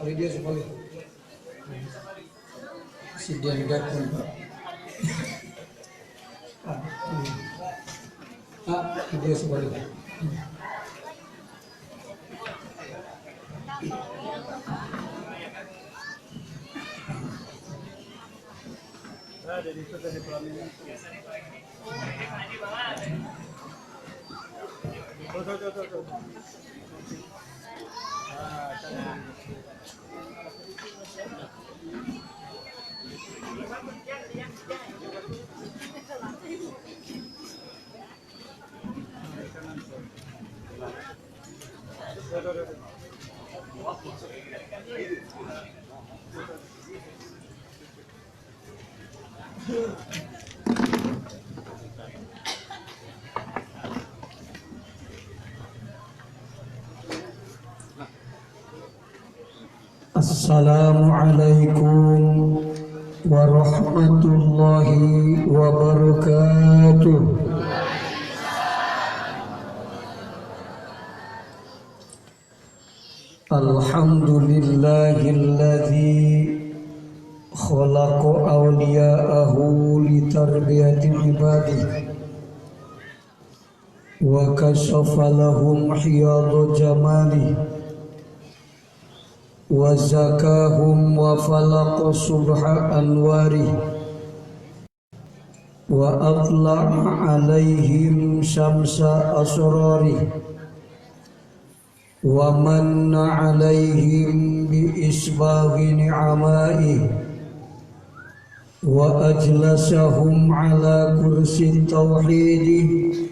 Kali dia sekali. Presiden Gakun Pak. Pak, dia sekali. Assalamualaikum warahmatullahi wabarakatuh. Alhamdulillahilladzi khalaqa awliya'ahu litarbiyati ibadihi wa kashafa lahum hiyadha jamalihi wa zakahum wa falaqa subha anwarihi wa atla'a alaihim syamsa asrarihi wa manna alaihim bi isbaghi ni'amaihi wa ajlasahum ala kursi tauhidihi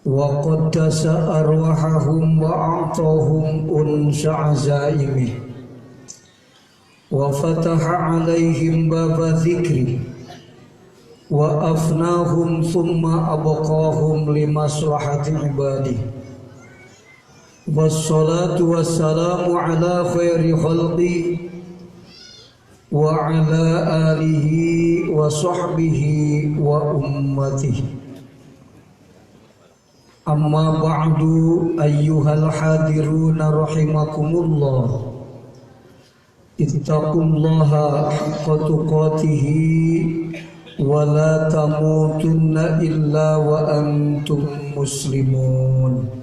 wa qaddasa arwahahum wa a'tahum unsa azaimih wa fataha alaihim baba dzikri wa afnahum thumma abqahum limaslahati ibadihi. Wassalatu wassalamu ala khairi khalqi wa ala alihi wa sahbihi wa ummatihi. Amma ba'du ayyuhal hadiruna rahimakumullah. Ittaqullaha haqqa tuqatihi wa la tamutunna illa wa antum muslimun.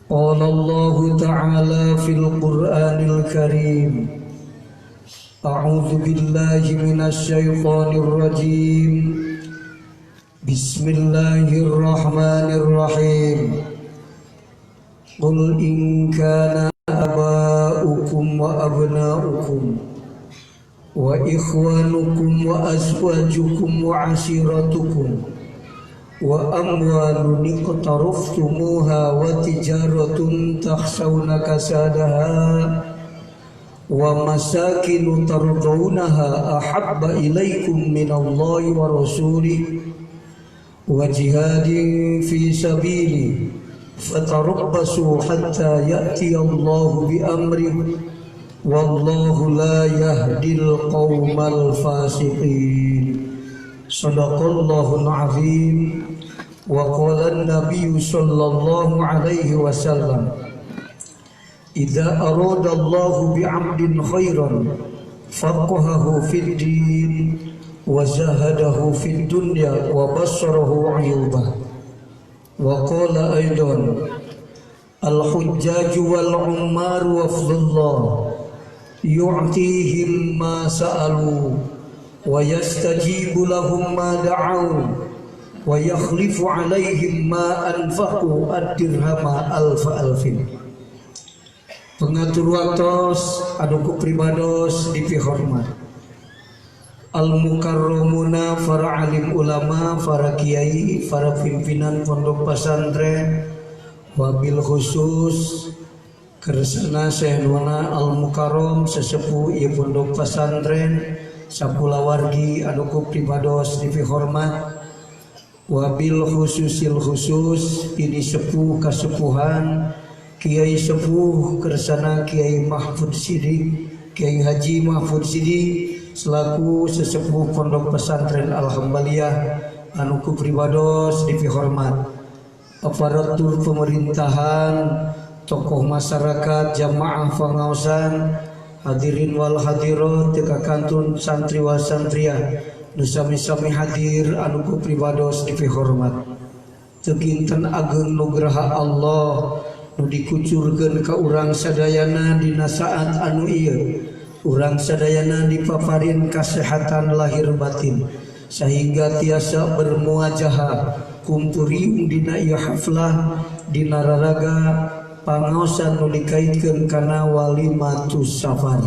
Qala Allahu ta'ala fil Qur'anil Karim. A'udzu billahi minasy syaithanir rajim. Bismillahirrahmanirrahim. Qul in kana aba'ukum wa abna'ukum wa ikhwanukum wa azwajukum wa ashiratukum wa amwalun iqtaraftumuha wa tijaratun takhshawna kasadaha wa masakinu tardawnaha ahabba ilaikum minallahi wa rasulihi wa jihadin fi sabili fatarabbasu hatta ya'ti Allahu bi amrihi wallahu la yahdil qaumal fasiqin. Sadaqallahul azim. Wa qala an-nabiy sallallahu alaihi wasallam, idza arada Allahu bi 'abdin khairan faqahahu fid din wa zahadahu fid dunya wa basarahu 'uyubah. Wa qala aidan, al-hujjaju wal 'ummaru wafdullah yu'tihim ma sa'alu wa yastajibu lahum ma da'u wa yakhlifu 'alaihim ma anfaqu ad-dirhama alfa alfin. Pengatur waktos anu ku pribados dipihormat al-mukarramuna, para alim ulama, para kiai, para pimpinan pondok pesantren, wabil khusus kersana Syekhuna al-Mukarram sesepuh ieu pondok pesantren sapulawargi anu ku pribados dipihormat, wabil khususil khusus ini sepuh kasepuhan kiai sepuh kersana Kiai Mahfud Sidik, Kiai Haji Mahfud Sidik selaku sesepuh pondok pesantren Al-Hambaliyah anu ku pribados dipihormat, aparatur pemerintahan tokoh masyarakat, jamaah pangaosan, hadirin wal hadirat, teu kakantun santri wal santriah nu sami-sami hadir anu ku pribados dipihormat. Teu kinten ageng nugraha Allah nu dikucurkeun ka urang sadayana dina saat anu ieu. Urang sadayana dipaparin kasehatan lahir batin sehingga tiasa bermuajahah kumpuriung dina ieu haflah dina raraga pangaosan nu dikaitkeun kana walimatus safar.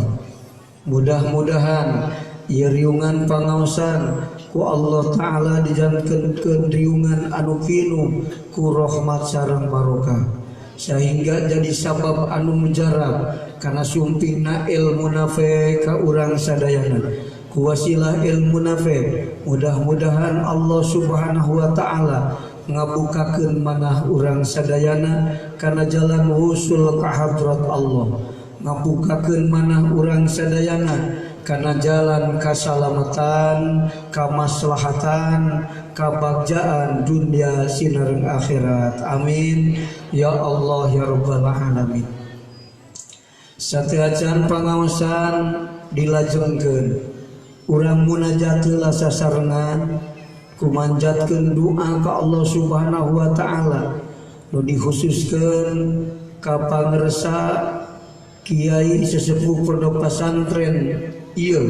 Mudah-mudahan ieu riungan pangaosan ku Allah Ta'ala dijantenkeun riungan anu pinuh ku rahmat sareng barokah sehingga jadi sabab anu mujarab kana sumpingna ilmu nafe ka urang sadayana. Ku wasilah ilmu nafe mudah-mudahan Allah Subhanahu wa Ta'ala ngabukakeun manah urang sadayana kana jalan wusul ka hadrat Allah, ngabukakeun manah urang sadayana kana jalan kasalamatan, kamaslahatan, kabagjaan dunia sinareng akhirat. Amin ya Allah ya rabbal alamin. Sateuacan pangaosan dilajengkeun urang munajat heula sasarengan kumanjatkeun doa ka Allah Subhanahu wa Ta'ala nu dikhususkeun ka pangersa kiai sesepuh pondok pesantren ieu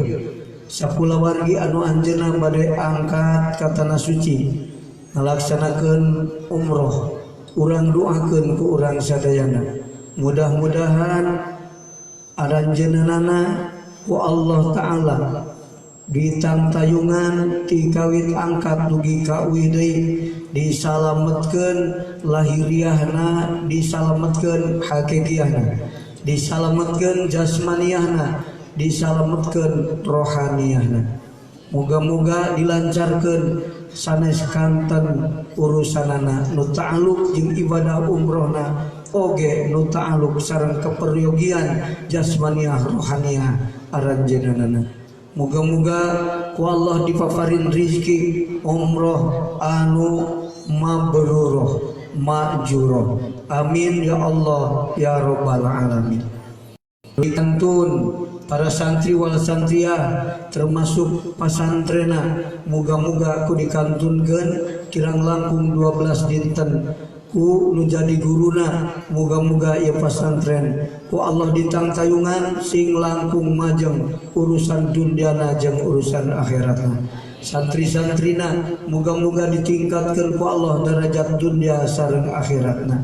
sakulawargi anu anjeunna bade angkat ka tanah suci ngalaksanakeun umroh. Urang doakeun ku urang sadayana mudah-mudahan aranjeunana ku Allah Ta'ala ditangtayungan ti kawit angkat dugi ka uih deui disalametkeun lahiriahna, disalametkeun hakikiahna, disalametkeun jasmaniahna, disalametkeun rohaniahna. Moga-moga dilancarkeun sanes kanten urusanana nu ta'aluk jeung ibadah umrohna oge nu ta'aluk sareng keperyogian jasmaniah rohaniah aranjeunana. Moga-moga ku Allah dipaparin rizki umroh anu mabruroh majuroh. Amin ya Allah ya rabbal alamin. Ditantun para santri wal santriah termasuk pasantrena moga-moga ku dikantunkeun kirang langkung 12 dinten ku nu jadi guruna moga-moga ieu pasantren ku Allah ditangtayungan sing langkung majeng urusan duniana jeung urusan akhiratna. Santri-santrina moga-moga ditingkatkeun ku Allah derajat dunia sareng akhiratna.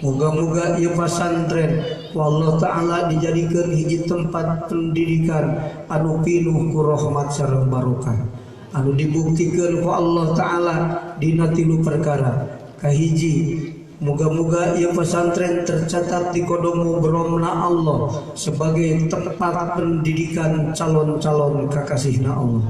Moga-moga ieu pasantren ku Allah Ta'ala dijadikeun hiji tempat pendidikan anu pinuh ku rahmat sareng barokah anu dibuktikeun ku Allah Ta'ala dina tilu perkara. Kahiji, moga-moga ieu pesantren tercatat di kodomo bromna Allah sebagai tempat pendidikan calon-calon kakasihna Allah.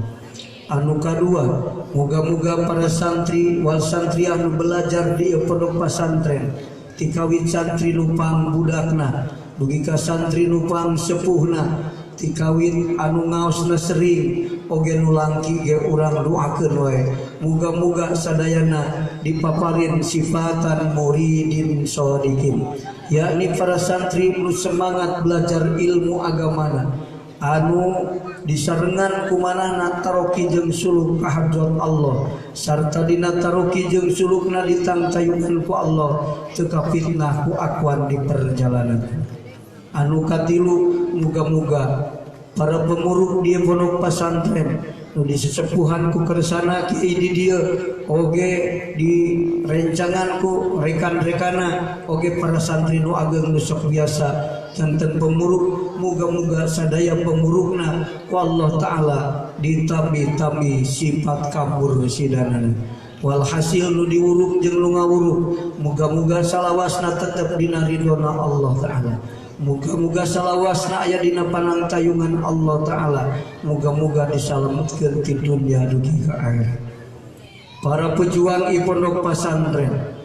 Anu kadua, moga-moga para santri wal santriah nu belajar di pondok pesantren tikawit santri nupang budakna dugi ka santri nupang sepuhna tikawit anu ngaosna sering oge nu langki ge urang doakeun wae. Muga-muga sadayana dipaparin sifatan muridin shodikin, yakni para santri nu semangat belajar ilmu agamana anu disarengan kumanahna taroki jeung suluk ka hadrat Allah sarta dina taroki jeung sulukna ditangtayungan ku Allah teu kafitnah ku akuan di perjalanan. Anu katilu, muga-muga para pemuruk di pondok pesantren nu disesepuhan ku kersana kiai di dieu oge di rencangan ku rekan-rekana oge para santri nu ageng nu sok biasa janten pemuruk muga-muga sadaya pemurukna ku Allah Ta'ala ditambi-tambi sifat kabur sidanana. Walhasil nu diwuruk jeung nu ngawuruk muga-muga salawasna tetep dina ridona Allah Ta'ala. Muga-muga salawasna aya dina panangtayungan Allah Ta'ala. Muga-muga disalametkeun ti dunya dugi ka akhirat. Para pejuang i pondok pasantren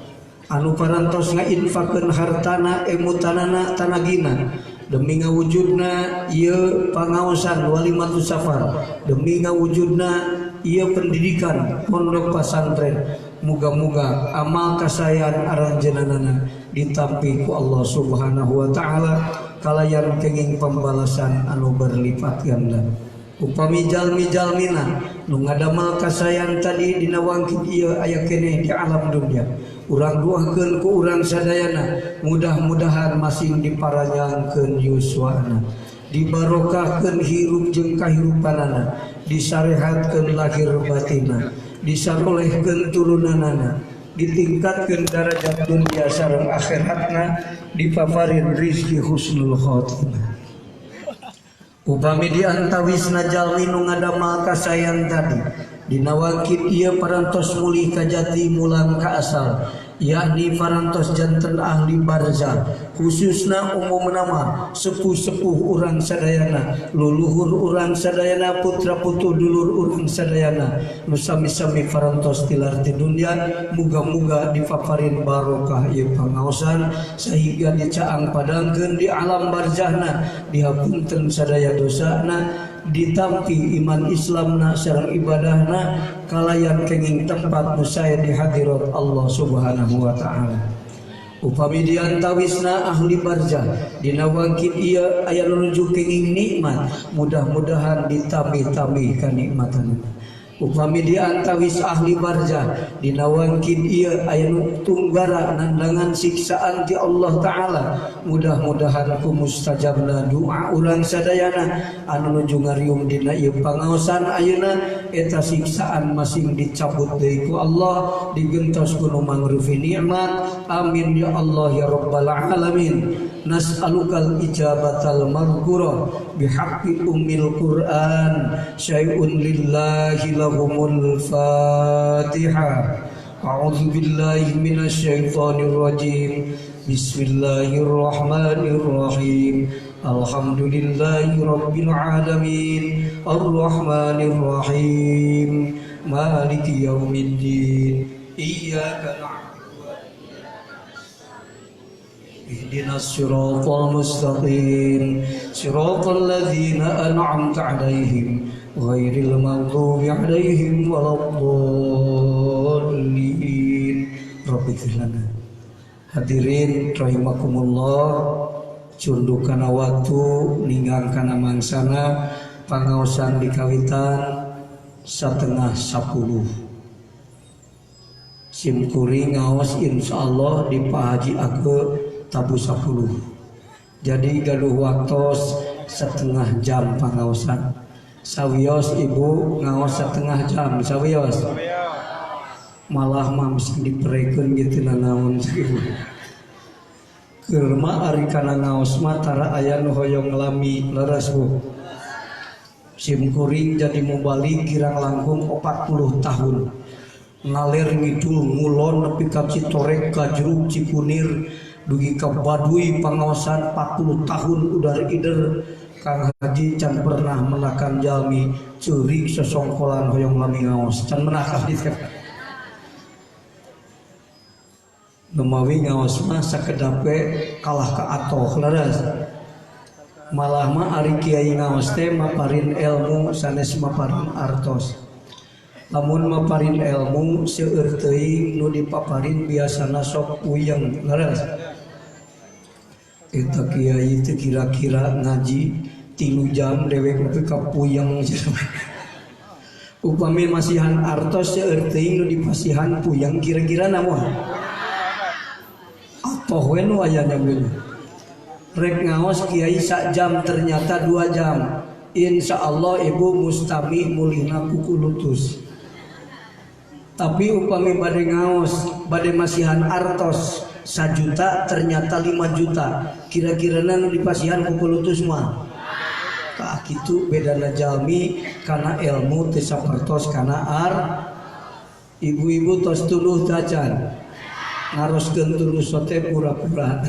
anu parantos ngainfakeun hartana, emutanana, tanagina demi ngawujudna ieu pangaosan walimatus safar, demi ngawujudna ieu pendidikan pondok pasantren, muga-muga amal kasayan aranjeunana Ditampi ku Allah Subhanahu wa taala kalayan kenging pembalasan anu berlipat ganda. Upami jalmi-jalmina nu ngadamel kasayan tadi dina wangkit ieu aya keneh di alam dunia. Urang doakeun ku urang sadayana mudah-mudahan masing diparanyangkeun yuswana, dibarokahkeun hirup jeung kahirupanana, disarehatkeun lahir batinna, disarolehkeun turunanana, ditingkatkeun darajat dunia sareng akhiratna, dipaparin rizki husnul khotimah. Upami diantawisna jalmi nu ngadamel kasayan tadi dina wangkit ieu parantos mulih ka jati mulang ka asal, yakni parantos janten ahli barzah, khususna umumna mah sepuh-sepuh urang sadayana, luluhur urang sadayana, putra putu dulur urang sadayana nu sami-sami parantos tilar ti dunia, muga-muga dipaparin barokah ieu pangaosan sehingga dicaang padangkeun di alam barzahna, dihapunten sadaya dosana, ditampi iman Islamna sareng ibadahna kalayan kenging tempat nu sae di hadirat Allah Subhanahu wa taala. Upami diantawisna ahli barzah dina wangkit ieu aya nu nuju kenging nikmat, mudah-mudahan ditambih-tambih kanikmatan. Upami diantawis ahli barzah dina wangkit ieu aya nu tunggara nandangan siksaan ti Allah taala, mudah-mudahan ku mustajabna doa urang sadayana anu nuju ngariung dina ieu pangaosan ayeuna, eta siksaan masing dicabut deui ku Allah, digentos ku nu mangrufi nikmat. Amin ya Allah ya rabbal alamin. Nas'alukal ijabatal maghfurah bihaqqi ummil Qur'an syai'un lillahi lahumul Fatihah. A'udzu billahi minasyaitonir rajim. Bismillahirrahmanirrahim. Alhamdulillahi rabbil alamin. Arrahmanir rahim. Maliki yaumiddin. Iyyaka na'budu ihdinas siratal mustaqim. Siratal ladzina an'amta 'alaihim ghairil maghdubi 'alaihim waladdallin. Rabbi lana. Hadirin rahimakumullah, cunduk kana waktu ninggang kana mangsana pangaosan di kawitan 9:30. Sim kuring ngaos insyaallah di Pak Haji Ake tabu 10. Jadi gaduh waktos setengah jam pangaosan. Sawios ibu ngaos setengah jam sawios. Malah mah mesti diperekeun gitu nanaon ibu. Keur mah ari kana ngaos mah tara aya nu hoyong lami leres bu. Sim kuring jadi mubalik kirang langkung 40 tahun. Ngalir ngidul ngulon nepi ka Citorek Gajrug Cikunir dugi ka Baduy pangaosan 40 tahun udar ider. Kang Haji can pernah menakan jalmi ceurik sesongkolan hoyong lami ngaos can menakan itu. Numawi ngaos mah sakedape kalah ka atoh leres. Malah mah ari kiai ngaos teh maparin ilmu sanes maparin artos. Lamun maparin ilmu seueur teuing nu dipaparin biasana sok puyeng leres. Eta kiai teh kira-kira ngaji 3 jam dewek nepi ka puyeng. Upami masihan artos seueur teuing nu dipasihan puyeng kira-kira namun atoh we nu aya nyambil. Rek ngaos kiai sak jam ternyata 2 jam. Insya Allah ibu mustami mulihna kukulutus. Tapi upami bade ngaos bade masihan artos 1 juta ternyata 5 juta. Kira-kira nu dipasihan kukulutus mah. Tah kitu bedana jalmi kana ilmu teu sapertos kana ar. Ibu-ibu tos tuluh tacan. Ngaroskeun tuluh sote pura-pura.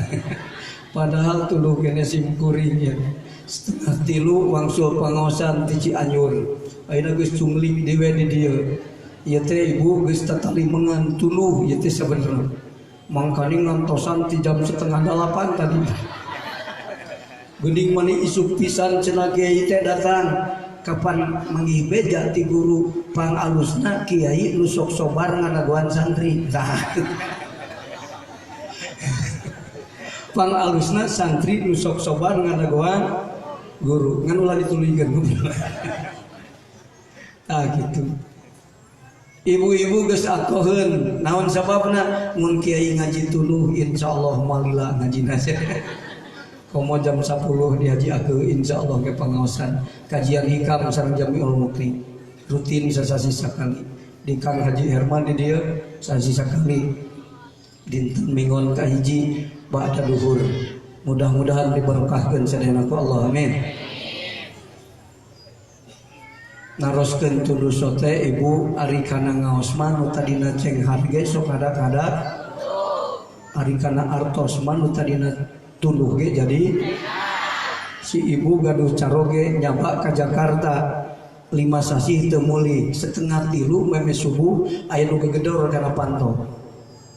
Padahal tuluh kene sim kuring ya. 2:30 wangsul pangaosan ti Cianjur. Ayeuna geus cungling dewe di dieu. Ieu teh ibu geus tatalimengan tuluh ieu teh sabenerna. Mangkani ngantosan ti jam 7:30 tadi. Geuning mani isuk pisan cenah kiai teh datang. Kapan manggih beja ti guru pangalusna kiai nu sok sobar ngadagoan santri. Tah. Pang alusna santri nu sok sobar ngadagoan guru ngan ulah dituluykeun. Tah kitu. Ibu-ibu geus atoheun naon sababna mun kiai ngaji tuluh insyaallah malila ngajina. Komo jam 10 di Haji Ake insyaallah ke pengaosan kajian hikam sareng Jamiul Mukri rutin sasasi sakali di Kang Haji Herman di dieu sasasi sakali dinten minggon kahiji ba'da duhur. Mudah-mudahan diberkahkeun sadayana ku Allah, amin. Naroskeun tunduh sote ibu ari kana ngaos mah nu tadina cenghar ge sok hadak-hadak, ari kana artos mah nu tadina tunduh ge jadi si ibu gaduh caroge nyaba ka Jakarta 5 sasih teu meuli setengah tilu meme subuh aya nu gegedor kana panto.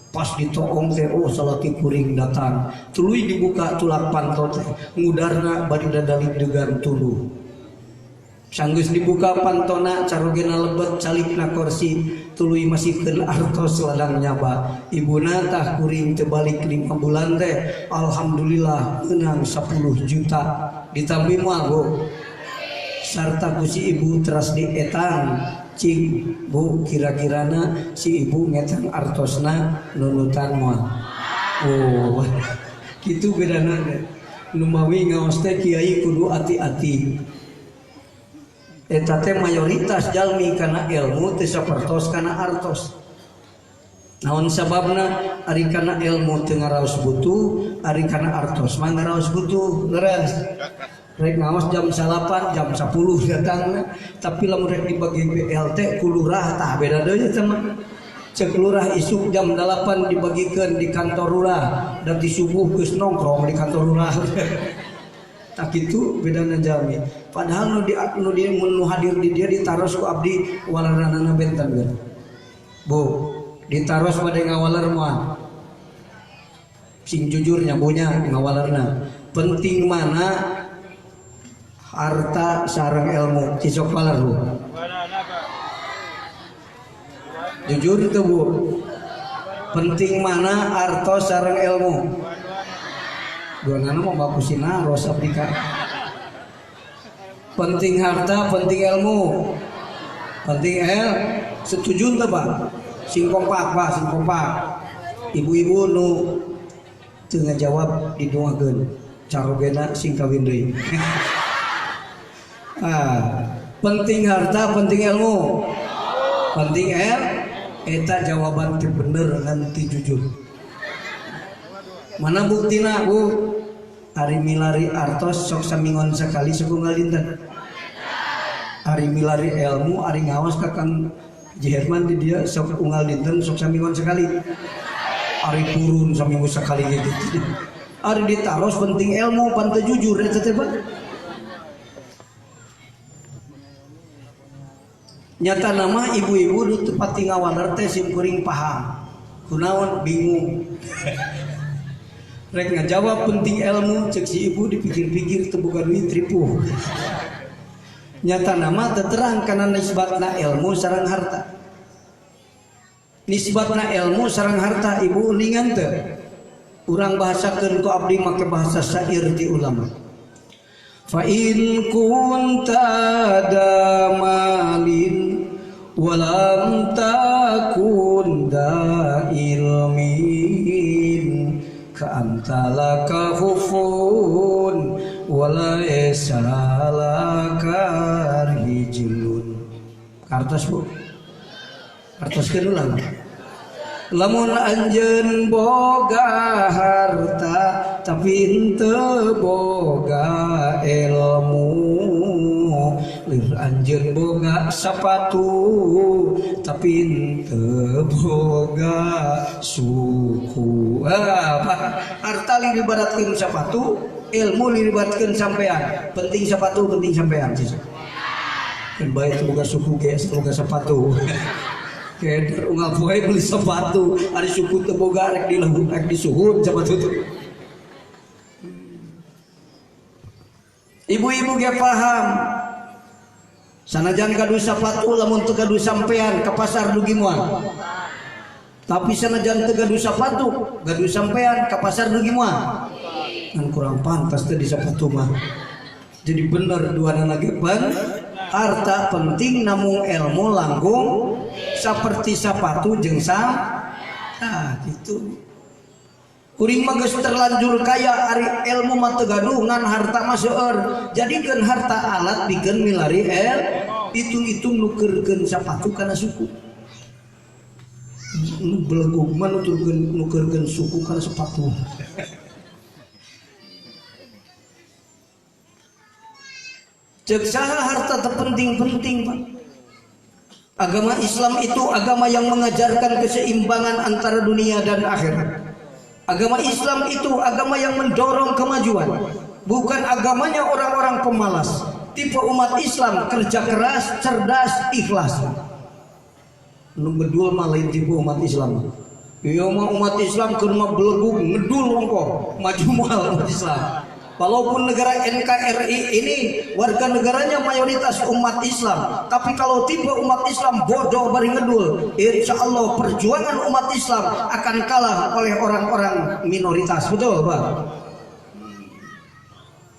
Pas ditoong teh oh salaki kuring datang tuluy dibuka tulak panto teh ngudarna bari dadalik degan tunduh. Sanggeus dibuka pantona carogena lebet calikna kursi tuluy masihkeun artos ladang nyaba. Ibuna tah kuring teu balik 5 bulan teh alhamdulillah meunang 10 juta ditambi moal Bu. Sarta ku si ibu teras dietang cing Bu kira-kirana si ibu ngetang artosna nunutan moal. Oh kitu bedana teh. Numawi ngaos teh kiai kudu ati-ati. Eta teh mayoritas jalmi kana ilmu teu sapertos kana artos. Naon sababna ari kana ilmu teu ngaraos butuh, ari kana artos mah ngaraos butuh, leres. Rek ngaos jam 8, jam 10 datangna, tapi lamun rek dibagi BLT ku lurah tah beda deui eta mah. Ceuk lurah isuk jam 8 dibagikeun di kantor lurah, dan di subuh geus nongkrong di kantor lurah. Tak itu bedana jalmi. Padahal nu di nu hadir di dia ditaros ku abdi walaranana benten kan. Bu, ditaros bade ngawaler moal. Sing jujurnya bonya ngawalerna. Penting mana harta sareng ilmu? Cisok waler Bu. Jujur teu Bu. Penting mana harta sareng ilmu? Dua nana mau bagusin naros abdi ka. Penting harta, penting ilmu. Penting setuju teu Pak? Sing kompak Pak, sing kompak. Ibu-ibu nu teu ngajawab didoakeun. Carogena sing kawin deui. Ah, penting harta, penting ilmu. Penting eta jawaban teu bener ngan teu jujur. Mana buktina Bu? Ari milari artos sok samingon sekali suku ngalinten. Ari milari ilmu, ari ngaos ka Kang Haji Herman di dia sok unggal dinten sok samingon sekali. Ari purun saminggu sekali gitu. Ari ditaros penting ilmu pan teu jujur eta teh Pak. Nyata nama ibu-ibu nu teu pati ngawaler teh sim kuring paham. Kunaon bingung. Rek ngajawab penting ilmu cek si ibu dipikir-pikir teu boga duit ripuh. Nyata nama terang karena nisbatna ilmu sareng harta. Nisbatna ilmu sareng harta ibu uningan teu. Urang bahasakeun ku abdi make bahasa syair ti ulama. Fa in kunta damalin walam takun da ilmin ka anta laka khufun wala yasalaka rijlun. Kartos Bu. Kartos keun ulang. Lamun anjeun boga harta tapi henteu boga ilmu, lir anjeun boga sapatu tapi henteu boga suku. Harta libatkeun sapatu, ilmu libatkeun sampean. Penting sapatu, penting sampean sih. Kan bae boga suku ge boga sapatu. Keder unggal poe beli sepatu, ari suku teu boga rek dilehut rek disuhun sepatu teh. Ibu-ibu ge paham. Sanajan gaduh sepatu lamun teu gaduh sampean ka pasar dugi moal. Tapi sanajan teu gaduh sepatu, gaduh sampean ka pasar dugi moal. Ngan kurang pantas teh di sepatu mah. Jadi bener dua nana ge harta penting namun ilmu langkung seperti sepatu jeung nah gitu. Kuring mah geus terlanjur kaya ari ilmu mah teu gaduh ngan harta mah seueur. Jadikeun harta alat pikeun milari hitung-hitung nukeurkeun sapatu kana suku. Nu belegug mah nuturkeun nukeurkeun suku kana sepatu. Ceuk saha harta teu penting-penting, Pak. Agama Islam itu agama yang mengajarkan keseimbangan antara dunia dan akhirat. Agama Islam itu agama yang mendorong kemajuan, bukan agamanya orang-orang pemalas. Tipe umat Islam kerja keras, cerdas, ikhlas. Nu ngedul mah lain tipe umat Islam. Ieu mah umat Islam keur mah belegug ngedul ongkoh, maju moal umat Islam. Walaupun negara NKRI ini warga negaranya mayoritas umat Islam, tapi kalau tipe umat Islam bodoh bari ngedul, insya Allah perjuangan umat Islam akan kalah oleh orang-orang minoritas. Betul, Pak?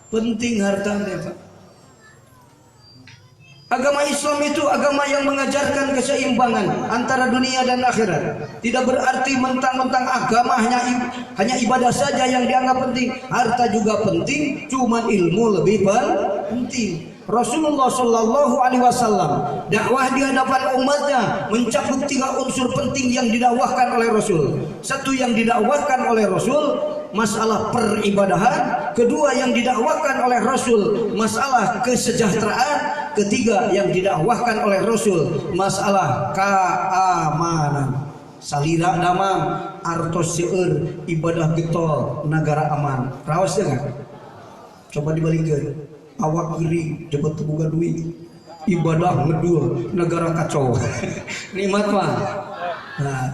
Penting hartanya, Pak. Agama Islam itu agama yang mengajarkan keseimbangan antara dunia dan akhirat. Tidak berarti mentang-mentang agama hanya ibadah saja yang dianggap penting. Harta juga penting, cuman ilmu lebih penting. Rasulullah Shallallahu Alaihi Wasallam dakwah di hadapan umatnya mencakup 3 unsur penting yang didakwahkan oleh Rasul. Satu yang didakwahkan oleh Rasul masalah peribadahan, kedua yang didakwahkan oleh Rasul masalah kesejahteraan, ketiga yang didakwahkan oleh Rasul masalah keamanan. Salira damang artos seueur ibadah getol negara aman. Raos teu enggak? Coba dibalikeun. Awak gering jebet teu boga duit, ibadah ngedul negara kacau. Nikmat mah. Nah.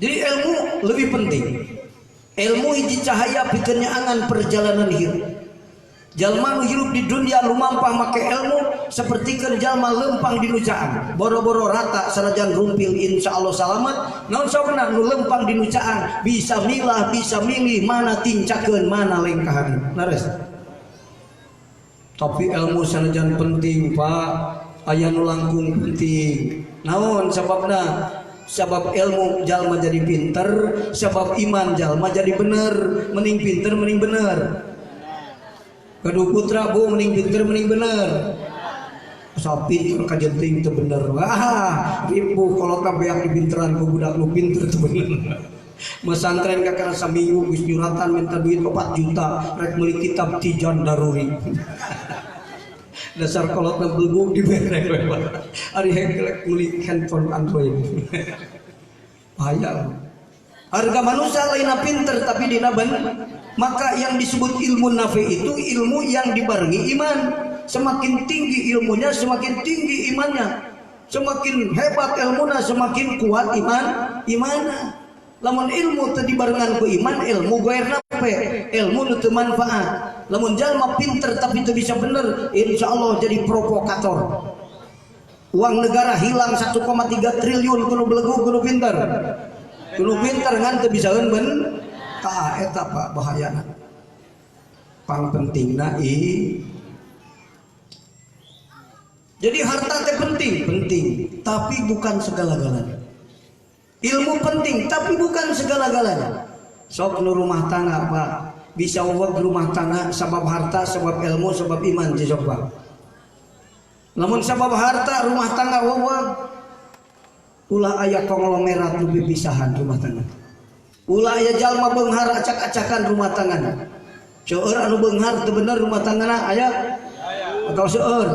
Jadi ilmu lebih penting. Ilmu hiji cahaya pikeun nyaangan perjalanan hirup. Jalma nu hirup di dunia lumampah make ilmu sapertikeun jalma lempang di nu caang. Boro-boro rata sanajan rumpil insyaallah salamet. Naon sababna nu lempang di nu caang bisa milah, bisa milih mana tincakeun, mana lengkahan. Leres. Tapi ilmu sanajan penting, Pak. Aya nu langkung penting. Naon sababna? Sebab ilmu jalma jadi pinter, sebab iman jalma jadi bener. Mending pinter mending bener. Gaduh putra bu mending pinter mending bener. Asal pinter kajenting teu bener. Wah, ripuh kolot beak dipinteran ku budak nu pinter teu bener. Masantren kakara saminggu geus nyuratan minta duit 4 juta rek meuli kitab Tijan Daruri. Dasar kolotna belegug dibere we. Ari hekelek meuli handphone Android. Bahaya. Harga manusia lainna pinter tapi dina ben. Maka yang disebut ilmu nafi itu ilmu yang dibarengi iman. Semakin tinggi ilmunya, semakin tinggi imannya. Semakin hebat ilmuna, semakin kuat imanna. Lamun ilmu teu dibarengan ku iman, ilmu goer nape, ilmu nu teu manfaat. Lamun jalma pinter tapi teu bisa bener, insyaallah jadi provokator. Uang negara hilang 1,3 triliun kudu belegug kudu pinter. Kudu pinter ngan teu bisaeun ben. Tah eta Pak bahayana. Pang pentingna i. Jadi harta teh penting, penting, tapi bukan segala-galanya. Ilmu penting, tapi bukan segala-galanya. Sok nu rumah tangga Pak, bisa weweg rumah tangga sabab harta, sabab ilmu, sabab iman sok Pak. Lamun sabab harta rumah tangga weweg, ulah aya konglomerat nu pipisahan rumah tangga. Ulah aya jalma beunghar acak-acakan rumah tangga. Seueur anu beunghar teu bener rumah tanggana aya? Atau seueur?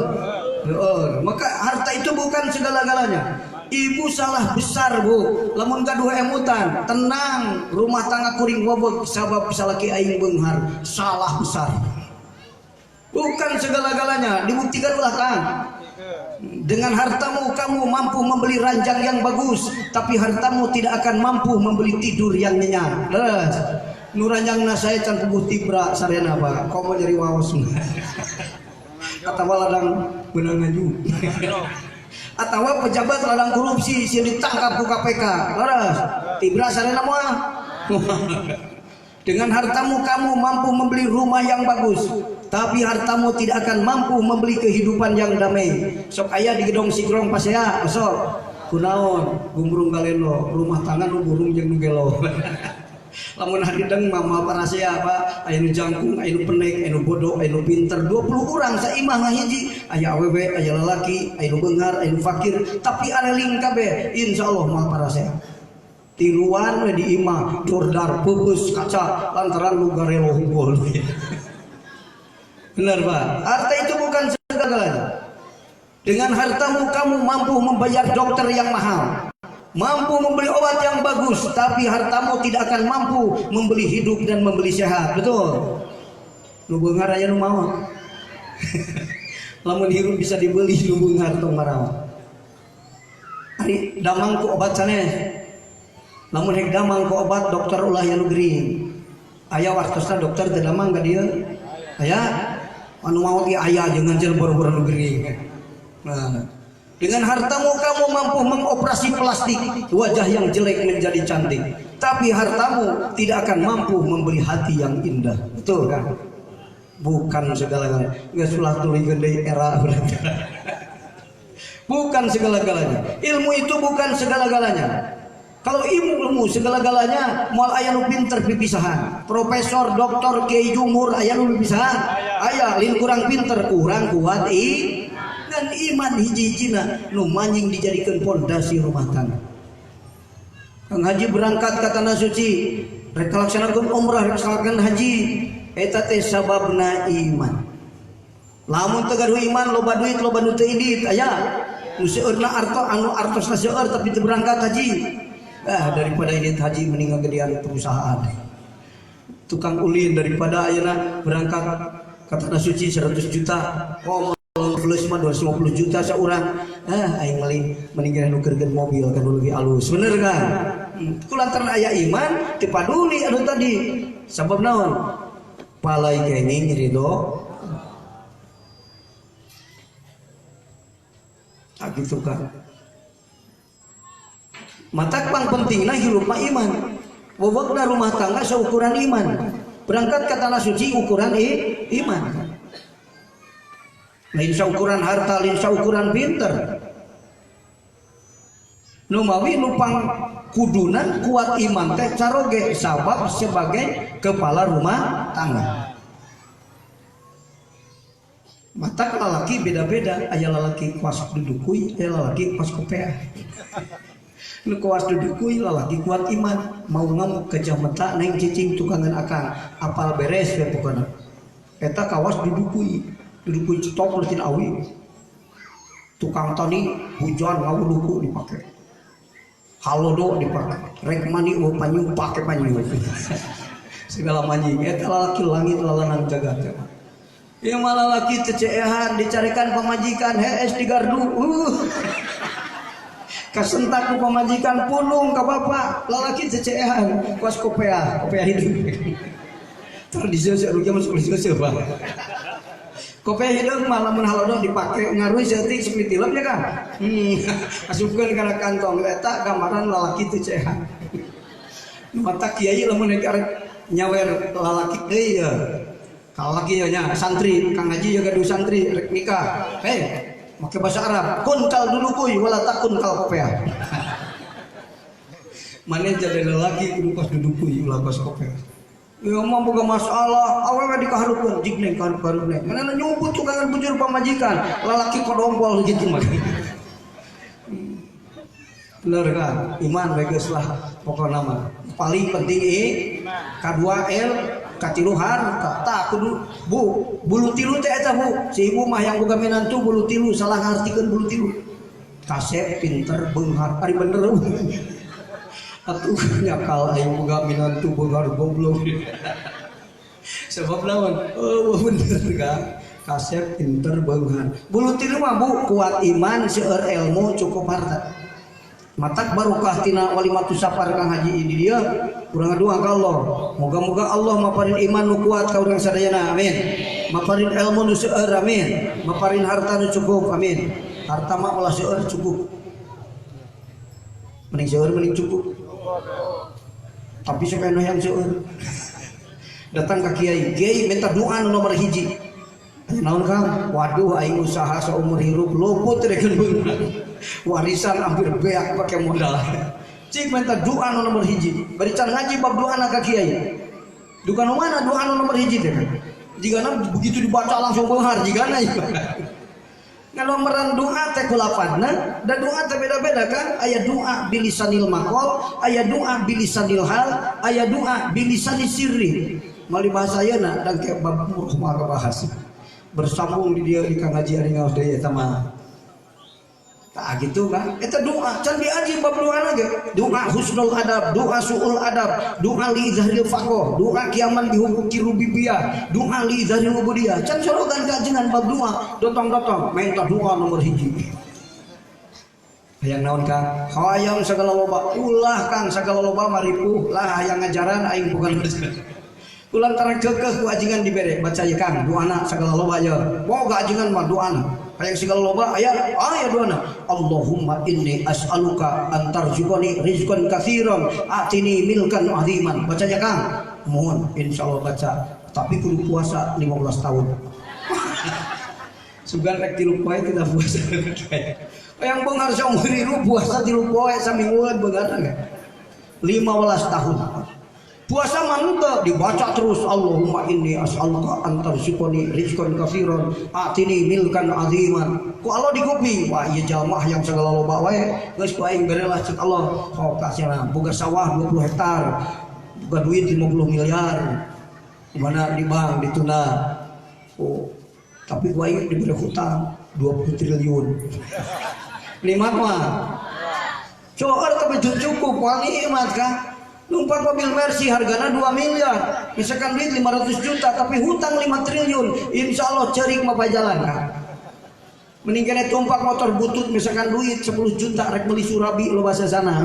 Seueur. Maka harta itu bukan segala-galanya. Ibu salah besar bu, lamun gaduh emutan, tenang, rumah tangga kuring weweg sabab salaki aing beunghar, salah besar. Bukan segala-galanya, dibuktikan ulah kang. Dengan hartamu kamu mampu membeli ranjang yang bagus, tapi hartamu tidak akan mampu membeli tidur yang nyenyak. Terus, nu ranjangna saya can puguh tibra sarena Pak, komo jadi waos. Atawa ladang beunang ngaju. Atawa pejabat ladang korupsi sieun ditangkap ku KPK. Leres, tibra sarena moal. Dengan hartamu kamu mampu membeli rumah yang bagus, tapi hartamu tidak akan mampu membeli kehidupan yang damai. Sok aya di Gedong Sigrong pasea, sok. Kunaon gumbrung galelo, rumah tangga nu burung jeung nu gelo. Lamun harideng mah parasea Pak, aya nu jangkung, aya nu penek, aya nu bodoh, aya nu pinter, 20 urang saimah ngahiji, aya awewe, aya lalaki, aya nu beunghar, aya nu fakir, tapi areling kabeh, insyaallah moal parasea. Tiluan we di imah, jordar, peupeus, kaca, lantaran nu garelo hungkul. Benar Pak, harta itu bukan segala-galanya. Dengan hartamu kamu mampu membayar dokter yang mahal, mampu membeli obat yang bagus, tapi hartamu tidak akan mampu membeli hidup dan membeli sehat. Betul? Nu beunghar aya nu maot. Lamun hirup bisa dibeli nu beunghar tong marawa. Ari damang ku obat sanes. Lamun hek damang ku obat dokter ulah yang nu gering. Aya wartosna dokter teu damang ka dieu. Aya anu maot ge aya jeung anjeun boro-boro nu gering. Nah, dengan hartamu kamu mampu mengoperasi plastik wajah yang jelek menjadi cantik, tapi hartamu tidak akan mampu membeli hati yang indah. Betul kan? Bukan segala-galanya. Geus ulah tuluy deui era berarti. Bukan segala-galanya. Ilmu itu bukan segala-galanya. Kalau ilmu segala-galanya, moal aya nu pinter pipisahan. Profesor, doktor, kiai jumhur aya nu pipisahan. Aya lain kurang pinter, kurang kuat i. Dan iman hiji-hijina nu manjing dijadikan pondasi rumah tangga. Kang Haji berangkat ke tanah suci, rek laksanakeun umrah, rek laksanakeun haji, eta teh sababna iman. Lamun teu gaduh iman loba duit loba nu teu indit aya. Nu seueurna arto anu artosna seueur tapi teu berangkat haji. Ah, daripada indit haji mending ngagedean perusahaan. Tukang ulin daripada ayeuna berangkat ke tanah suci 100 juta, oh plus mah 250 juta seorang. Ah, aing meuli mending nukerkeun mobil kan leuwih alus. Bener kan? Ku lantaran aya iman teu paduli anu tadi. Sabab naon? Palai kenging ridho. Ah gitu kan. Matak pang pentingna hirup mah iman. Wewekna rumah tangga seukuran iman. Berangkat ke tanah suci ukuran iman. Lain saukuran harta, lain saukuran pinter. Numawi nupang kudunan kuat iman teh caroge sabab sebagai kepala rumah tangga. Matak lalaki beda-beda, aya lalaki kuas dudukui, aya lalaki kuas kopea. Nu kuas dudukui lalaki kuat iman, mau ngamuk ke meta neng cicing tukangan akang, apal beres we pokona. Eta kawas dudukui. Dudukui cetok letin awi. Tukang tani hujan ngawuluku dipake. Halodo dipake. Rek mani eueuh panyu pake panyu. Segala manjing eta lalaki langit lalanang jagat. Ieu mah lalaki ceceehan dicarikan pamajikan hees di gardu. Kasentak ku pamajikan pulung ka bapak lalaki ceceehan kuas kopea, kopea hidup. Tradisi seueur rugi masuk seueur Pak. Kopea hideung mah lamun halodo dipake ngaruh saeutik sok ditilep nya kan. Asupkeun kana kantong eta gambaran lalaki teu cehan. Mata kiai lamun rek nyawer lalaki deui ya. Kalaki ya nya santri, Kang Haji ya gaduh santri rek nikah. Hei, make bahasa Arab, kun kal dulukuy wala takun kal kopea. Maneh jadi lalaki kudu kos dudukuy ulah kos kopea. Ya mah boga masalah, awewe dikahareupeun, jig neng kahareup-hareup neng. Manehna nyumput tukangan bujur pamajikan, lalaki kodompol gitu mah. Bener kan? Iman we geus lah pokona mah. Paling penting kadua L, katilu harta. Tah kudu Bu, bulu tilu teh eta Bu. Si ibu mah yang boga minantu bulu tilu, salah ngartikeun bulu tilu. Kasep pinter beunghar, ari bener. Atuh nyakal aing boga minantu beunghar goblok. Sebab naon? Oh bener kan? Kasep pinter beunghar. Bulu tilu mah Bu, kuat iman, seueur ilmu, cukup harta. Matak barokah tina walimatus safar Kang Haji di dieu urang ngadua ka Allah. Moga-moga Allah maparin iman nu kuat ka urang sadayana. Amin. Maparin ilmu nu seueur. Amin. Maparin harta nu cukup. Amin. Harta mah ulah seueur cukup. Mending seueur mending cukup. Tapi sok anu yang seueur. Datang ke kiai, kiai minta doa nu nomor hiji. Naon Kang? Waduh aing usaha saumur hirup luput rek warisan hampir beak pakai modal. Cik minta doa nu nomor hiji. Bari can ngaji bab doa na ka kiai. Duka nu mana doa nu nomor hiji teh? Jigana begitu dibaca langsung beunghar jigana ieu. Nganomeran doa teh kulapadna, da doa teh beda-beda kan? Aya doa bilisanil maqal, aya doa bilisanil hal, aya doa bilisanis sirri. Mali bahasa ayeuna dan ke bab kumaha bahas. Bersambung di dia di kang ngaji ari ngaos deui eta mah. Tah gitu kan? Eta doa can diaji bab doa ge. Doa husnul adab, doa suul adab, doa li zahril faqih, doa kiaman bihuquqi rububiyah, doa li zahril ubudiyah. Can sorogan kajengan bab doa, dotong-dotong minta doa nomor hiji. Hayang naon Kang? Hayang sagala loba. Ulah Kang sagala loba maripuh lah hayang ngajaran aing bukan. Kulantaran kekeh ku ajengan dibere baca ye Kang doana sagala loba ye. Boga ajengan mah doana. Hayang segala loba aya aya doana. Allahumma inni as'aluka an tarzuqani rizqan katsiran atini milkan aziman. Baca ya Kang. Mohon insyaallah baca. Tapi kudu puasa 15 tahun. Sugan rek 3 poe tidak puasa. Hayang beunghar saumur hirup puasa 3 poe samingguan beunghar 15 tahun. Puasa mantap dibaca terus Allahumma inni as'aluka an tarzuqani rizqan katsiran atini milkan aziman. Ku Allah dikupi, wah ieu jalma hayang sagala loba wae, geus ku aing bere lah ceuk Allah. Sok kasihna boga sawah 20 hektar, boga duit 50 miliar. Mana di bank ditunda. Oh, tapi ku aing diberi hutang 20 triliun. Nikmat mah. Coor tapi cukup, wah nikmat kan. Numpak mobil Mercy hargana 2 miliar, misalkan duit 500 juta tapi hutang 5 triliun, insya Allah cerik mah jalan kan. Mending kene tumpak motor butut misalkan duit 10 juta rek beli surabi lo bahasa sana.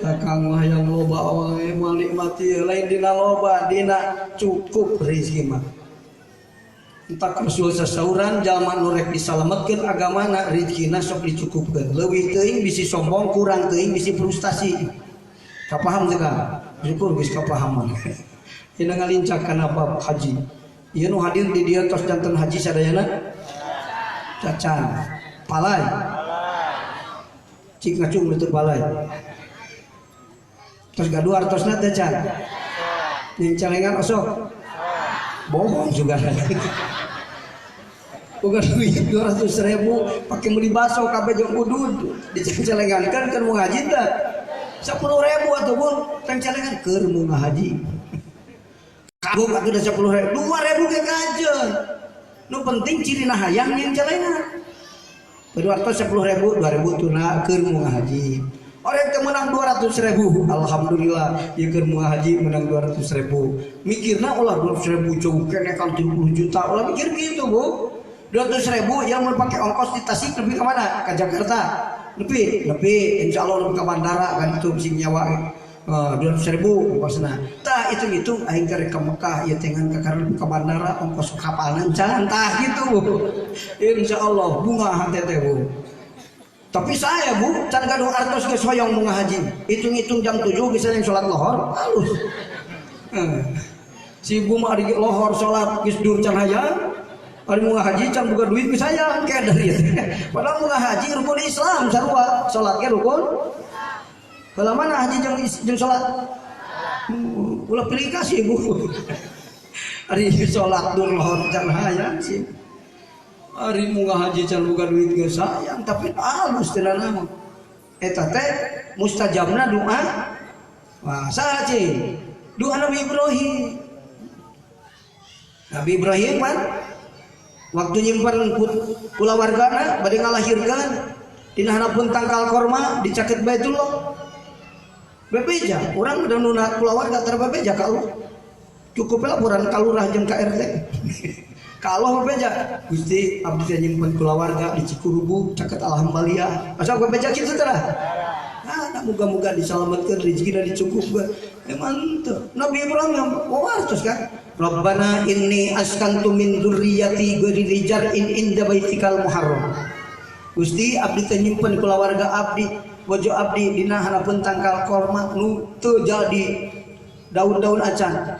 Kang hayang loba wae moal nikmati lain dina loba dina cukup rezeki mah. Entak Rasul sasauran jalma nu rek disalametkeun agamana rezekina sok dicukupkeun. Leuwih teuing bisi sombong, kurang teuing bisi frustasi. Kapaham teu Kang? Syukur geus kapahaman. Dina ngalincak kana bab haji. Ieu nu hadir di dieu tos janten haji sadayana? Cacan. Palai. Cik ngacung teu palai. Tos gaduh artosna teh can. Nyencelengan osok. Bohong juga. Bukan duit 200.000 pakai beli bakso kabeh jeung udud dicencelengan kan keur mau ngaji teh 10.000 atuh Bu cencelengan keur mau ngaji. Kagok atuh da 10.000 2.000 ge kajeun. Nu penting cirina hayang nyencelengan. 210.000 2.000 tuna keur mau ngaji. Orang yang menang 200.000, alhamdulillah, ya keur mau haji menang 200.000. Mikirna ulah 200.000 jauh kene kan 30 juta, ulah mikir gitu Bu. 200.000 yang mau pakai ongkos di Tasik lebih ke mana? Ke Jakarta. Lebih, lebih, insya Allah lebih ke bandara kan itu sing nyawa. 200.000 ongkosna. Tah hitung-hitung aing keur ke Mekah ieu teh ngan kakara lebih ke bandara ongkos kapalna encan tah gitu Bu. Insya Allah bunga hate teh Bu. Tapi saya Bu, can gaduh artos geus hoyong mau ngahaji. Hitung-hitung jam 7 bisa yang sholat lohor, halus. Si ibu mah ari lohor sholat geus dur can hayang. Ari mau ngahaji can boga duit geus hayang kayak dari itu. Padahal mau ngahaji rukun Islam sarua, sholat ge rukun. Heula mana haji jeung sholat? Ulah pilih kasih Bu. Ari sholat dur lohor can hayang sih. Ari mau ngahaji can boga duit geus sayang tapi alus teu nanaon. Eta teh mustajabna doa. Wah, saha cing? Doa Nabi Ibrahim. Nabi Ibrahim kan waktu nyimpen kulawargana bade ngalahirkeun dina hanapun tangkal korma dicaket Baitullah. Bebeja, urang udah nuna kulawarga tara bebeja ka Allah. Cukup laporan ka lurah jeung ka RT. Kalau bebeja, Gusti abdi teh nyimpen kulawarga di Cikurubu caket alhamdulillah. Asa bebeja kitu teh lah. Nah, muga-muga disalametkeun rezekina dicukupkeun. Emang teu. Nabi Ibrahim yang wawartos kan. Rabbana inni askantu min dzurriyyati ghairi zar'in inda baitikal muharram. Gusti abdi teh nyimpen kulawarga abdi, bojo abdi dina hanapun tangkal korma nu teu jadi Daun-daun acan.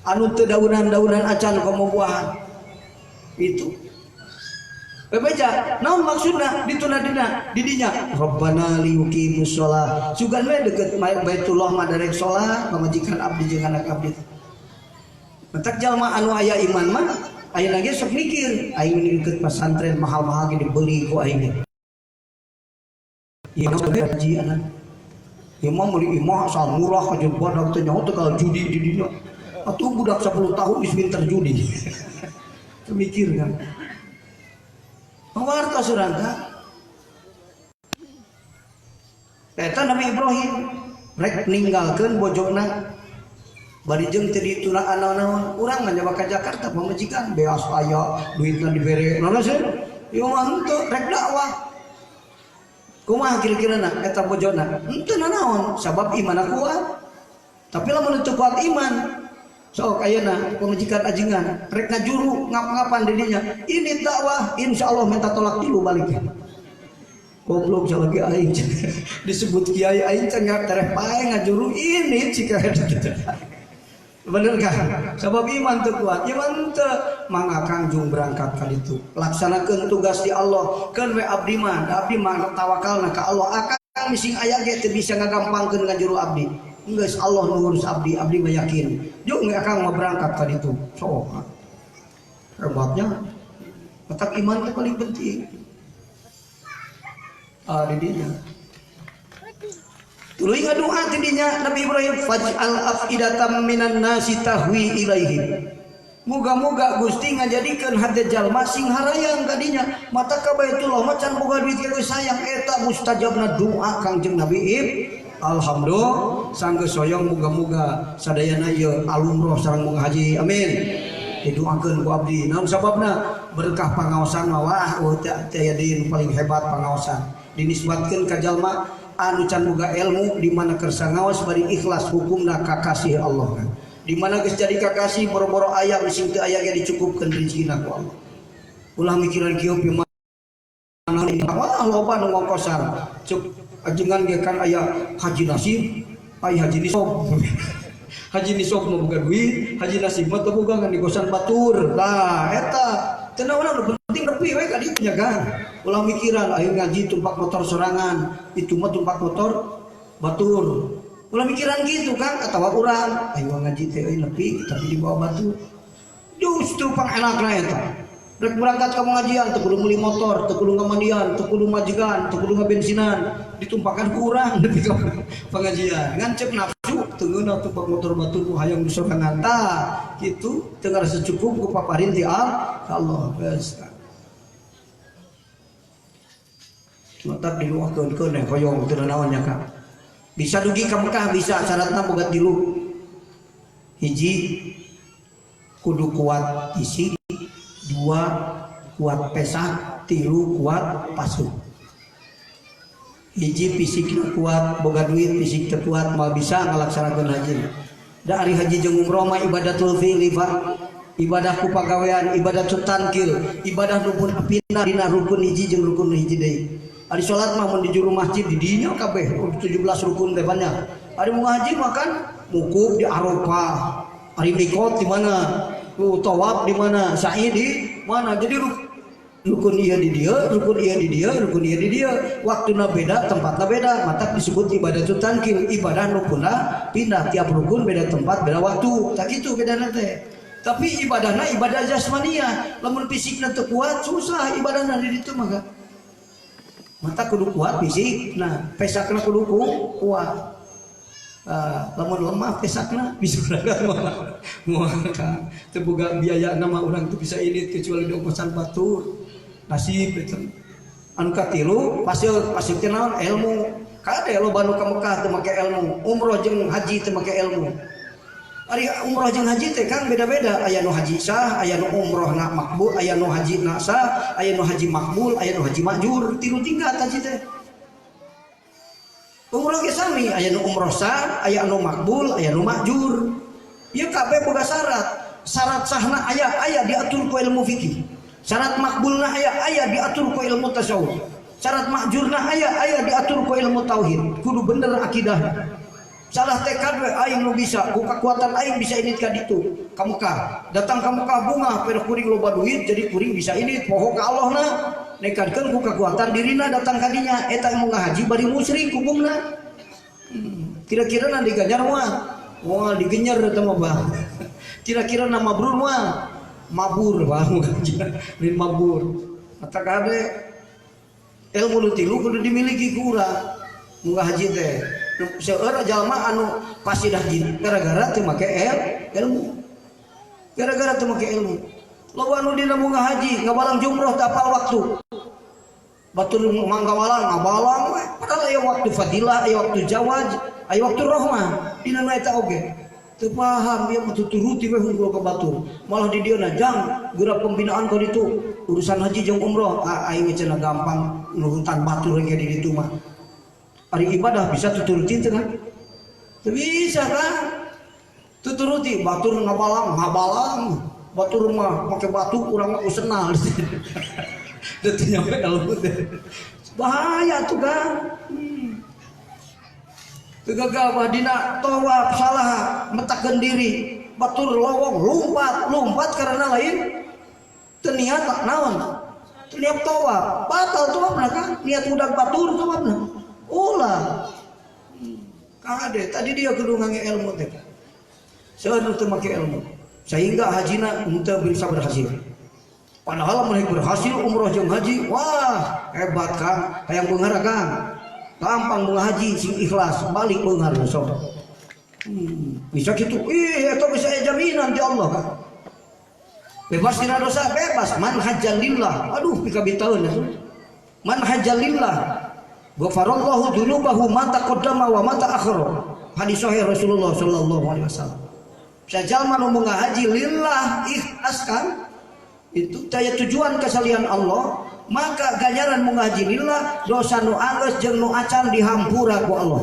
Anu teu daunan-daunan acan komo buahan. Itu. Bebeja, naon maksudna dituna dina didinya Rabbana liyuqimus shalah. Sugan we deket Baitullah mah darek salat pamajikan abdi jeung anak abdi. Mentak jalma anu aya iman mah ayeuna ge sok mikir, aing deket pesantren mahal-mahal ge dibeli ku aing ge. Ieu mah haji anak. Ieu mah meuli imah asal murah aja badak teh nyaho teh kalau judi di dinya. Atuh budak 10 tahun geus pinter judi. Teu mikir kan. Pawarta surang ka. Eta Nabi Ibrahim rek ninggalkeun bojona bari jeung teu ditunaan naon-naon. Urang mah nyawa ka Jakarta pamajikan beas aya duitna dibere. Naon sih? Ieu mah henteu rek dakwah. Kumaha kira-kirana eta bojona? Henteu nanaon sabab imanna kuat. Tapi lamun teu kuat iman sok ayeuna pamajikan ajengan rek ngajuru ngap-ngapan di dinya. Ini dakwah insyaallah minta tolak tilu balik. Goblok salagi aing disebut kiai aing can tereh pae ngajuru ini cika eta. Bener kan? Sabab iman teu kuat, iman teu mangga Kangjung berangkat ka ditu. Laksanakeun tugas di Allah, keun we abdi mah, da abdi mah tawakalna ka Allah. Akang mising aya ge teu bisa ngagampangkeun ngajuru abdi. Geus Allah nu ngurus abdi, abdi mah yakin. Jung we akang mah berangkat ka ditu. Sok. Hebatnya. Tetap iman teh paling penting. Ah di dinya. Tuluy ngadoa ti dinya Nabi Ibrahim faj'al afidatam minan nasi tahwi ilaihim. Muga-muga Gusti ngajadikeun hate jalma sing harayang ka dinya. Mata ka Baitullah mah can boga duit ge sayang eta mustajabna doa Kangjeng Nabi Ibrahim. Alhamdulillah sanggeus soyong muga-muga sadayana ieu alumroh sareng munga haji. Amin. Didoakeun ku abdi. Naon sababna? Berkah pangaosan mah wah eueuh teh aya deui nu paling hebat pangaosan. Dinisbatkeun ka jalma anu can boga ilmu di mana kersa ngaos bari ikhlas hukumna kakasih Allah. Di mana geus jadi kakasih boro-boro aya sing teu aya ge dicukupkeun rezekina ku Allah. Ulah mikiran kieu pi mana wah loba nu ngongkosan. Cuk ajengan ge kan aya haji nasib, aya haji nisab. Haji nisab mah boga duit, haji nasib mah teu boga ngan digosan batur. Tah eta teu naon nu penting nepi we ka ditu nya kan. Ulah mikiran ayo ngaji tumpak motor sorangan, itu mah tumpak motor batur. Ulah mikiran gitu kan atawa urang ayo ngaji teh euy nepi tapi dibawa batu. Justru pangenakna eta. Rek berangkat ka pengajian teu kudu meuli motor, teu kudu ngamandian, teu kudu majikan, teu kudu ngabensinan, ditumpakan ku urang nepi ka pengajian. Ngan cek nafsu teu ngeunah tumpak motor batur nu hayang disorangan tah kitu teu ngarasa cukup ku paparin ti Allah. Geus. Matak diluahkeun keun hoyong teu naon nya Kang. Bisa dugi ka Mekah bisa syaratna boga tilu. Hiji kudu kuat fisik, dua kuat pesak, tilu kuat pasuh. Hiji fisik kuat boga duit, fisik teu kuat moal bisa ngalaksanakeun haji. Da ari haji jeung umroh mah ibadatul fi'li Pak. Ibadah ku pagawean, ibadah tankil, ibadah nu pun pindah dina rukun hiji jeung rukun hiji deui. Ari salat mah mun di juru masjid di dinya kabeh 17 rukun teh banyak. Ari mun haji mah kan wukuf di Arafah, ari mikot di mana, tawaf di mana, sa'i di mana. Jadi rukun ieu di dieu, rukun ieu di dieu, rukun ieu di dieu. Waktuna beda, tempatna beda. Matak disebut ibadah tankil, ibadah rukunna pindah tiap rukun beda tempat, beda waktu. Tak kitu bedana teh. Tapi ibadahna ibadah jasmania, lamun fisikna teu kuat susah ibadahna di ditu mah. Mata kudu kuat fisik, nah pesakna kudu kuat. Lamun lemah pesakna bisa berangkat mah. Moal teu boga biaya nama urang teu bisa ini kecuali di ongkosan batur. Nasib itu. Anu katilu pasir pasir teh naon ilmu. Kade loba nu ka Mekah teu make ilmu, umroh jeung haji teu make ilmu. Ari umroh jeung haji teh kan beda-beda, aya nu haji sah, aya nu umroh na makbul, aya nu haji na sah, aya nu haji makbul, aya nu haji makjur, tilu tingkat haji teh. Umroh ge sami, aya nu umroh sah, aya nu makbul, aya nu makjur. Ieu kabeh boga syarat. Syarat sahna aya, aya diatur ku ilmu fikih. Syarat makbulna aya, aya diatur ku ilmu tasawuf. Syarat makjurna aya, aya diatur ku ilmu tauhid. Kudu bener akidahna. Salah tekad we, aing nu bisa, ku kekuatan aing bisa indit ka ditu. Ka Mekah. Datang ka Mekah bungah, pero kuring loba duit jadi kuring bisa indit, poho ka Allah na. Nekadkeun ku kekuatan dirina datang ka dinya, eta mun ngahaji bari musyrik hukumna. Kira-kira na diganjar moal? Moal digenyer eta mah, Bang. Kira-kira na mabrur moal? Mabur, Bang. Lain mabur. Mata kade ilmu nu tilu kudu dimiliki ku urang. Mun haji teh. Seueur jalma anu pasti dah gara-gara teu make ilmu. Gara-gara teu make ilmu. Loba anu dina mun haji ngabalang jumroh teu apal waktu. Batur manggawalang ngabalang we. Padahal aya waktu fadilah, aya waktu jawaz, aya waktu rahmah. Dina nu eta oge. Teu paham ieu mah, tuturuti we hungkul ka batur. Malah di dieu jang geura pembinaan ka ditu urusan haji jeung umroh. Ah, aing cenah gampang nuruntan batur ge di ditu mah. Ari ibadah bisa tuturuti teu kan? Teu bisa kan? Tuturuti batur ngabalang, ngabalang. Batur mah make batu, urang mah ku senal. Teu nyampe ilmu teh. Bahaya tuh kan. Teu gagabah dina tawaf salah metakeun diri. Batur lowong lompat, lompat karena lain teu niat naon? Teu niat tawaf, batal tawafna kan? Niat budak batur tawafna. Ulah. Kade tadi dia kudu ngangge ilmu teh. Seueur nu teu make ilmu. Sehingga hajina henteu bisa berhasil. Padahal mereka berhasil umroh jeung haji, wah hebat Kang, hayang beunghar Kang. Gampang mun haji sing ikhlas, balik beunghar sok. Bisa gitu. Ih, eta bisa aya jaminan di Allah kan. Bebas tina dosa, bebas. Man hajjalillah. Aduh, pikabitaeun eta. Man hajjalillah. Ghafarallahu dzunubahu ma taqaddama wa ma ta'akhkhara. Hadis sahih Rasulullah sallallahu alaihi wasallam. Sajalma nu haji lillah ikhlas kan? Itu daya tujuan kesalian Allah, maka ganjaran ngaji lillah dosa nu anggeus jeung nu acan dihampura ku Allah.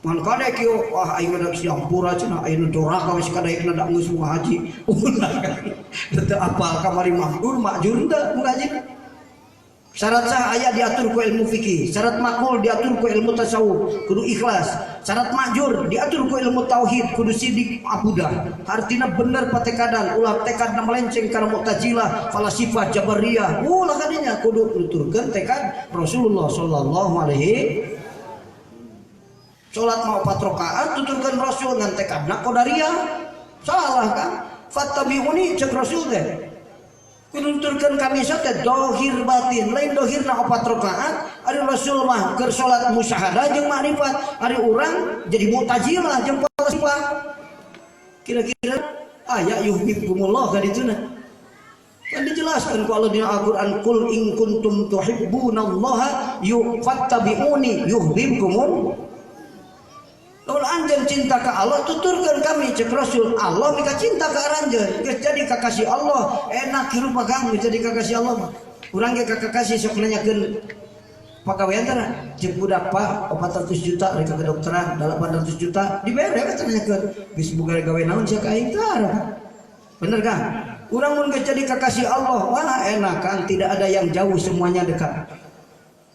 Ngan kade kieu, wah aing mah dihampura cenah, aing nu doraka geus kadaekna da geus haji. Ulah kan. Teu apal kamari mahdur makjur teu ngaji. Syarat sah aya diatur ku ilmu fikih, syarat makbul diatur ku ilmu tasawuf, kudu ikhlas. Syarat makjur diatur ku ilmu tauhid, kudu sidik abudah. Artinya bener patekadan, ulah tekadna melenceng kana Mu'tazilah, falasifah, Jabariyah. Ulah kadinya kudu nuturkeun tekad Rasulullah sallallahu alaihi. Salat mau 4 rakaat tuturkeun Rasul ngan tekadna Qadariyah. Salah kan? Fattabi'uni cek Rasul teh. Kunuturkan kami teh dohir batin, lain dohirna 4 rakaat. Ari Rasul mah keur salat musyahadah jeung makrifat, ari urang jadi Mu'tazilah jeung falasifah. Kira-kira aya yuhibbukumullah ka dituna kan dijelaskan ku Allah dina Al-Qur'an, kul in kuntum tuhibbunallaha fattabi'uni yuhibbukum. Lamun anjeun cinta ka Allah tuturkeun kami cek Rasul, Allah mika cinta ka aranjeun geus jadi kakasih Allah, enak hirup mah Kang geus jadi kakasih Allah mah. Urang ge kakasih sok nanyakeun pagawean teh jeung budak, Pak, 400 juta rek ka kedokteran, 800 juta dibere we teh nanyakeun geus boga gawe naon sia ka aing tah. Bener kan? Urang mun geus jadi kakasih Allah, wah enak kan, tidak ada yang jauh semuanya dekat.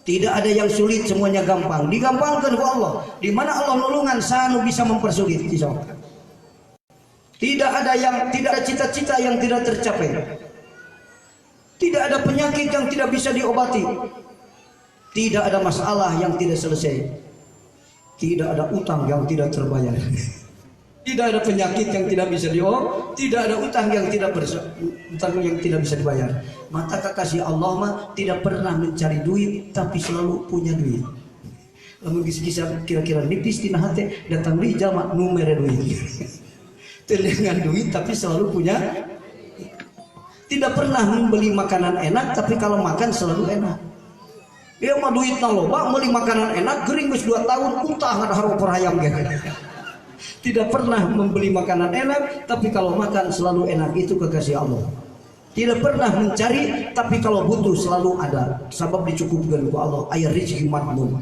Tidak ada yang sulit, semuanya gampang. Digampangkan ku Allah. Di mana Allah nulungan sanu bisa mempersulit. Tidak ada yang tidak ada cita-cita yang tidak tercapai. Tidak ada penyakit yang tidak bisa diobati. Tidak ada masalah yang tidak selesai. Tidak ada utang yang tidak terbayar. Tidak ada penyakit yang tidak bisa diobati, tidak ada utang yang tidak utang yang tidak bisa dibayar. Mata kekasih Allah mah tidak pernah mencari duit, tapi selalu punya duit. Lamun geus kira-kira nipis tina hate, datang deui jalma nu mere duit. Dengan duit tapi selalu punya. Tidak pernah membeli makanan enak, tapi kalau makan selalu enak. Dia mah duitna loba, beli makanan enak, gering geus 2 tahun utah ngadahar opor hayam ge. Tidak pernah membeli makanan enak, tapi kalau makan selalu enak, itu kekasih Allah. Tidak pernah mencari, tapi kalau butuh selalu ada. Sebab dicukupkan ku Allah, aya rezeki madmun.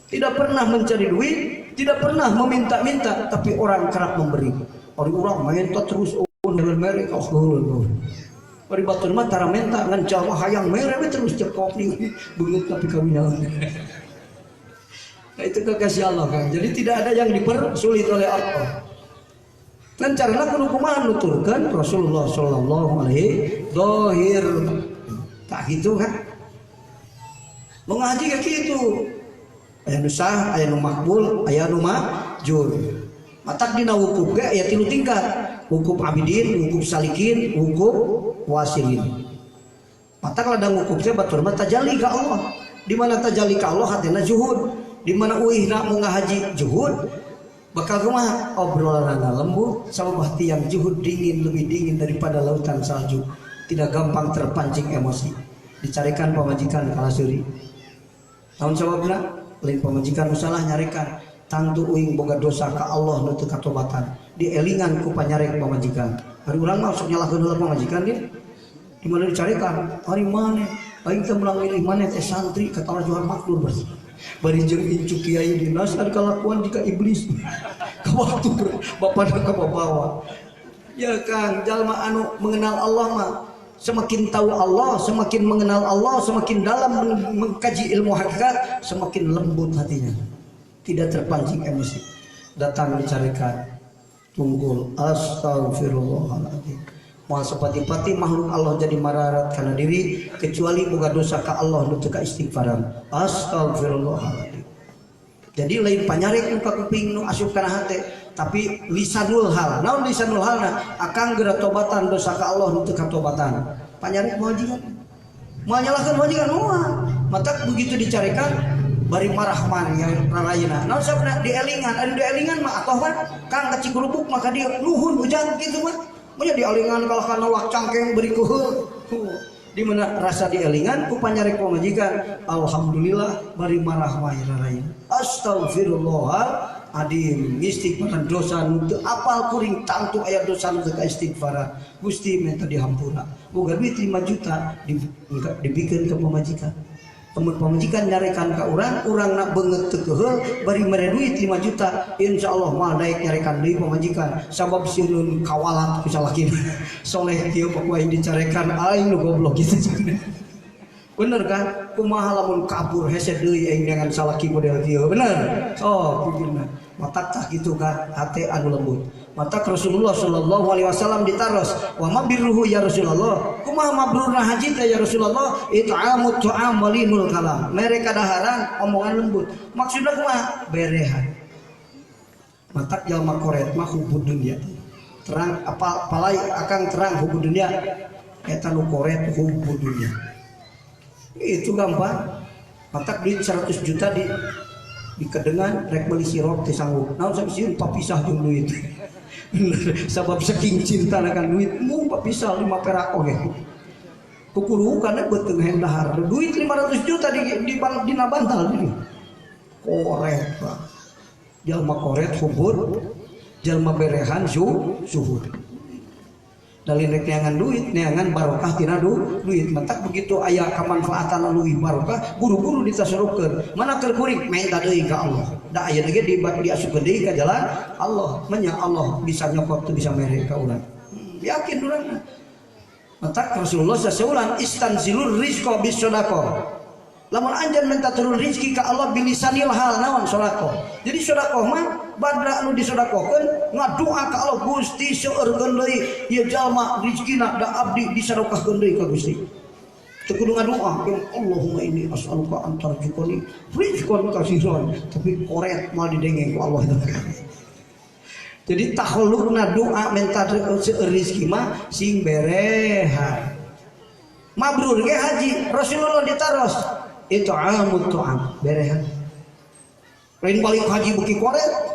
Tidak pernah mencari duit, tidak pernah meminta-minta, tapi orang kerap memberi. Orang-orang minta terus, oh, merek, oh, oh, oh. Bari batur mah tara menta ngan jalma hayang mere we terus cekop nih beungeut tapi kawin. Nah, itu kekasih Allah kan. Jadi tidak ada yang dipersulit oleh Allah. Dan carana kudu kumaha nuturkeun Rasulullah sallallahu alaihi dohir. Tak gitu kan? Mau ngaji kayak gitu. Aya nu sah, aya nu makbul, aya nu majur. Matak dina wukuf ge aya 3 tingkat. Wukuf abidin, wukuf salikin, wukuf wasilin. Matak ladang wukuf teh batur mah tajalli ka Allah. Di mana tajalli ka Allah hatena zuhud. Di mana uihna mau ngahaji zuhud. Bakal kumaha obrolanana lembut sabab hati yang zuhud dingin, lebih dingin daripada lautan salju. Tidak gampang terpancing emosi. Dicarikan pamajikan kalah seuri. Naon sababna? Lain pamajikan nu salah nyarekan. Tangtu uing boga dosa ka Allah nu teu katobatan. Dielingan ku panyarek pamajikan. Ari urang mah sok nyalahkeun heula pamajikan dia. Di mana dicarikan? Ari maneh? Aing teh melang milih maneh teh santri kata Johar Makmur berarti. Bari jeung incu kiai dinas ari kalakuan jika iblis. Ka waktu bapana ka babawa. Ya Kang, jalma anu mengenal Allah mah semakin tahu Allah, semakin mengenal Allah, semakin dalam mengkaji ilmu hakikat, semakin lembut hatinya. Tidak terpancing emosi. Datang dicarikan tunggul astagfirullahaladzim. Moal sepati-pati makhluk Allah jadi mararat karena diri kecuali boga dosa ka Allah nu teu ka istighfaran. Astagfirullahaladzim. Jadi lain panyarek nu ka kuping nu asup kana hate, tapi lisanul hal. Naon lisanul halna? Akang geura tobatan dosa ka Allah nu teu katobatan. Panyarek majikan. Moal nyalahkeun majikan moal. Matak begitu dicarekan bari marah man yang rarayna. Naon sabna dielingan, anu dielingan mah atoh mah Kang ka Cikurubuk maka dia nuhun ujang kitu mah. Manya dielingan kalah kana wak cangkeng beri kuhul. Di mana rasa dielingan ku panyarek pamajikan. Alhamdulillah bari marah wae rarayna. Astagfirullahaladzim. Istighfaran dosa nu teu apal kuring tangtu aya dosa nu teu istighfaran. Gusti minta dihampura. Boga duit 5 juta dibikeun ka pamajikan. Temen pamajikan nyarekan ka urang, urang nak beungeut teu keuheul bari mere duit 5 juta, insyaallah moal daek nyarekan deui pamajikan sabab sieun kawalat ku salakina. Soleh kieu ku aing dicarekan aing nu goblok gitu. Bener kan? Kumaha lamun kabur hese deui aing dengan salaki model kieu. Bener? Oh, pikirna. Matak tah kitu ka hate anu lembut. Matak Rasulullah sallallahu alaihi wasallam ditaros, "Wa ma birruhu ya Rasulullah?" Kumaha mabrurna haji teh ya Rasulullah? It'amut ta'am walinul kalam. Mere kadaharan omongan lembut. Maksudna kumaha? Berehan. Matak jalma koret mah hubud dunya. Terang apa palai akang terang hubud dunya. Eta nu koret hubud dunya. Itu gampang. Matak duit 100 juta di kedengan rek meuli sirop teh sanggup. Naon sampe sieun papisah jeung duit. Bener, sabab saking cinta akan duit mung papisah 5 perak oge. Kukurukan beuteung hayang dahar. Duit 500 juta di dina bantal jadi. Koret Pak. Jalma koret hubur, jalma berehan zuhud. Dalin rek neangan duit, neangan barokah tina duit. Matak begitu aya kamanfaatan leuwih barokah, buru-buru ditasarufkeun. Mana keur kuring minta deui ka Allah. Da aya ge diasupkeun deui ka jalan Allah. Menya Allah bisa nyokot teu bisa mere ka urang. Yakin urang. Matak Rasulullah sasaulan istanzilur rizqa bis sedekah. Lamun anjeun minta turun rezeki ka Allah bilisanil hal naon sedekah. Jadi sedekah mah badra nu disedekahkeun ngadoa ka Allah Gusti seueurkeun deui ieu jalma rezekina da abdi disedekahkeun deui ka Gusti. Teu kudu ngadoa, ya Allahumma inni as'aluka an tarzuqani rizqan katsiran, tapi koret moal didengeng ku Allah. Jadi takhallukna doa minta seueur rezeki mah sing berehan. Mabrur ge haji Rasulullah ditaros it'amut ta'am berehan. Lain balik haji beuki koret.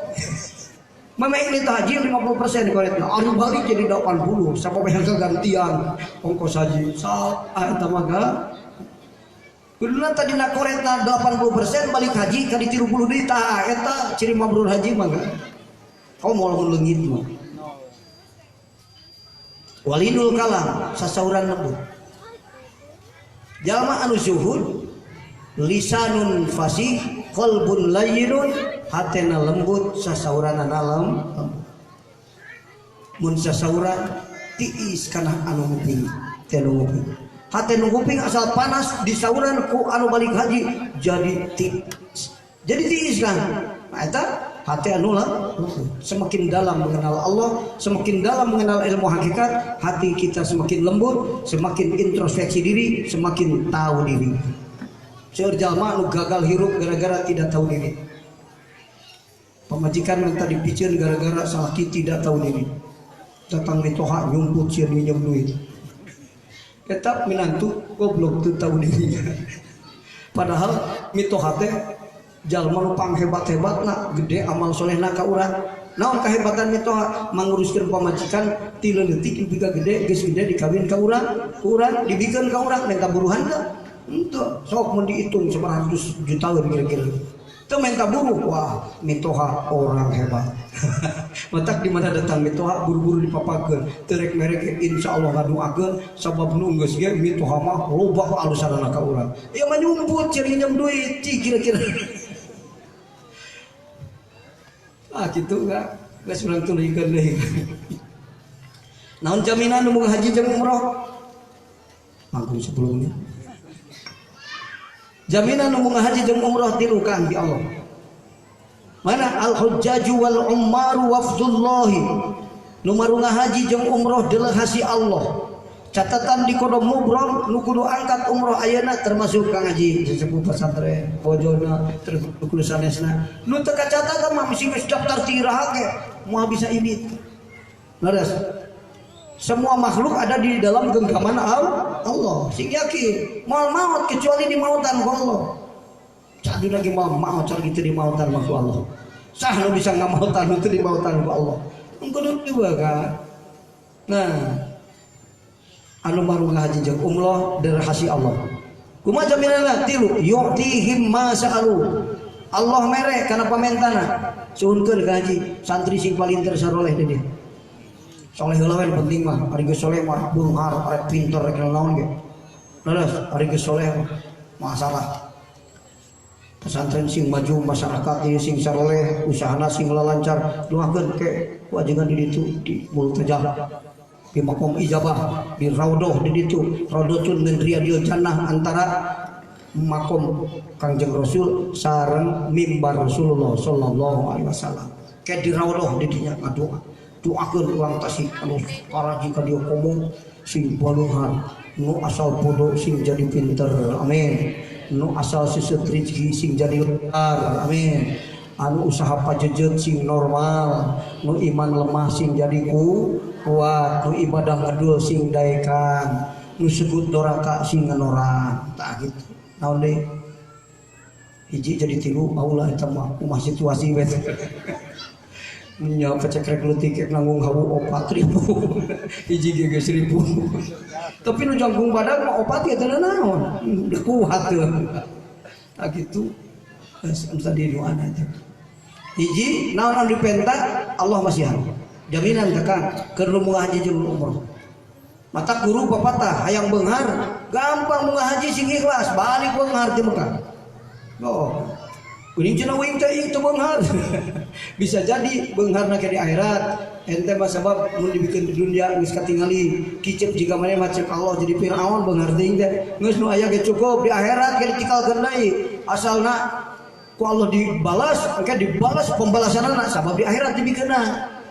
Memang ini haji 50% koretna. Anu balik jadi 80 sampai yang kegantian ongkos haji. Sal eta mah ga. Kuduna tadina koretna 80% balik haji ka di 30 deui tah eta ciri mabrur haji mah ga. Kau mau lamun leungit mah. Walidul kalam sasauran lembut. Jalma anu zuhud lisanun fasih qalbun layyinun hatena lembut sasauranana lembut. Mun sasauran tiis kana anu nguping teh nu nguping. Hate nu nguping asal panas disauran ku anu balik haji jadi tiis. Jadi tiis kan. Nah, eta hati anu lah semakin dalam mengenal Allah, semakin dalam mengenal ilmu hakikat, hati kita semakin lembut, semakin introspeksi diri, semakin tahu diri. Seueur jalma anu gagal hirup gara-gara tidak tahu diri. Pamajikan minta dipiceun gara-gara salaki tidak tahu diri. Datang mitoha nyumput sieun minjem duit. Tetap minantu goblok teu tahu dirinya. Padahal mitoha teh jalma nu panghebat-hebatna, gede amal solehna ka urang. Naon kahebatan mitoha? Manguruskeun pamajikan ti leutik nepi ka gede, geus gede dikawin ka urang, ku urang dibikeun ka urang minta buruhan teu? Henteu, sok mun dihitung sabaraha ratus juta kira-kira. Teu minta buruh, wah mitoha orang hebat. Matak di mana datang mitoha buru-buru dipapakeun, teu rek merek insyaallah ngaduakeun sabab nu geus ge mitoha mah loba alusanana ka urang. Ieu mah nyumput ciri nyeum duit ci kira-kira. Ah gitu enggak, geus urang tuluykeun deui. Naon jaminan nu boga haji jeung umroh? Manggung sebelumnya. Jaminan nu boga haji jeung umroh tilu kan di Allah. Mana al hujjaju wal ummaru wafdullahi. Nu marunga haji jeung umroh delegasi Allah. Catatan di kodom mubrom nu kudu angkat umroh ayeuna termasuk Kang Haji sesepuh pesantren, bojona terus kudu sanesna. Nu teu kacatatan mah mesti geus daftar ti iraha ge moal bisa ini. Leres. Semua makhluk ada di dalam genggaman Allah. Sing yakin moal maut kecuali di mautan ku Allah. Cadu lagi moal maut cari gitu di mautan ku Allah. Sah nu bisa ngamautan nu teu di mautan ku Allah. Engko juga kan. Nah, anu marunga haji jeung umroh derhasi Allah. Kumaha jaminanna? Tilu yu'tihim ma sa'alu. Allah mere kana pamentana. Suhunkeun ka haji, santri sing palinter saroleh di dieu. Soleh heula we penting mah, ari geus soleh mah beunghar, ari pinter rek naon ge. Leres, ari geus soleh mah masalah. Pesantren sing maju, masyarakat ieu sing saroleh, usahana sing lancar, doakeun ke wajengan di ditu di multazam. Di makom ijabah, di raudhah di ditu, raudhatun min riyadil jannah antara makom Kangjeng Rasul sareng mimbar Rasulullah sallallahu alaihi wasallam. Ke di raudhah di dinya ngadoa. Doakeun urang Tasik anu karaji ka dieu komo sing baluhan, nu asal bodoh sing jadi pinter. Amin. Nu asal seset rezeki sing jadi lancar. Amin. Anu usaha pajejet sing normal, nu iman lemah sing jadi kuat, nu ibadah ngedul sing daekan, nu sebut doraka sing ngenoran. Tah gitu. Naon deui? Hiji jadi tilu, aulah eta mah kumaha situasi we. Nya kecekrek leutik ek nanggung hawu 4.000. Hiji ge geus 1.000. Tapi nu jangkung badag mah 4 ge teu naon. Udah kuat teu. Tah gitu. Geus tadi doana teh. Hiji naon anu dipenta Allah masihan. Jaminan teh Kang keur nu munggah haji jeung umroh. Mata guru papatah hayang beunghar, gampang munggah haji sing ikhlas, balik beunghar ti Mekah. Oh. Kuning cenah uing teh ieu teu beunghar. Bisa jadi beungharna ke di akhirat. Ente mah sabab mun dibikeun di dunia geus katingali kicep jiga maneh mah cek Allah jadi Firaun beunghar teuing teh. Geus nu aya ge cukup di akhirat ge ditikalkeun deui. Asalna ku Allah dibalas, engke dibalas pembalasanana sabab di akhirat dibikeunna.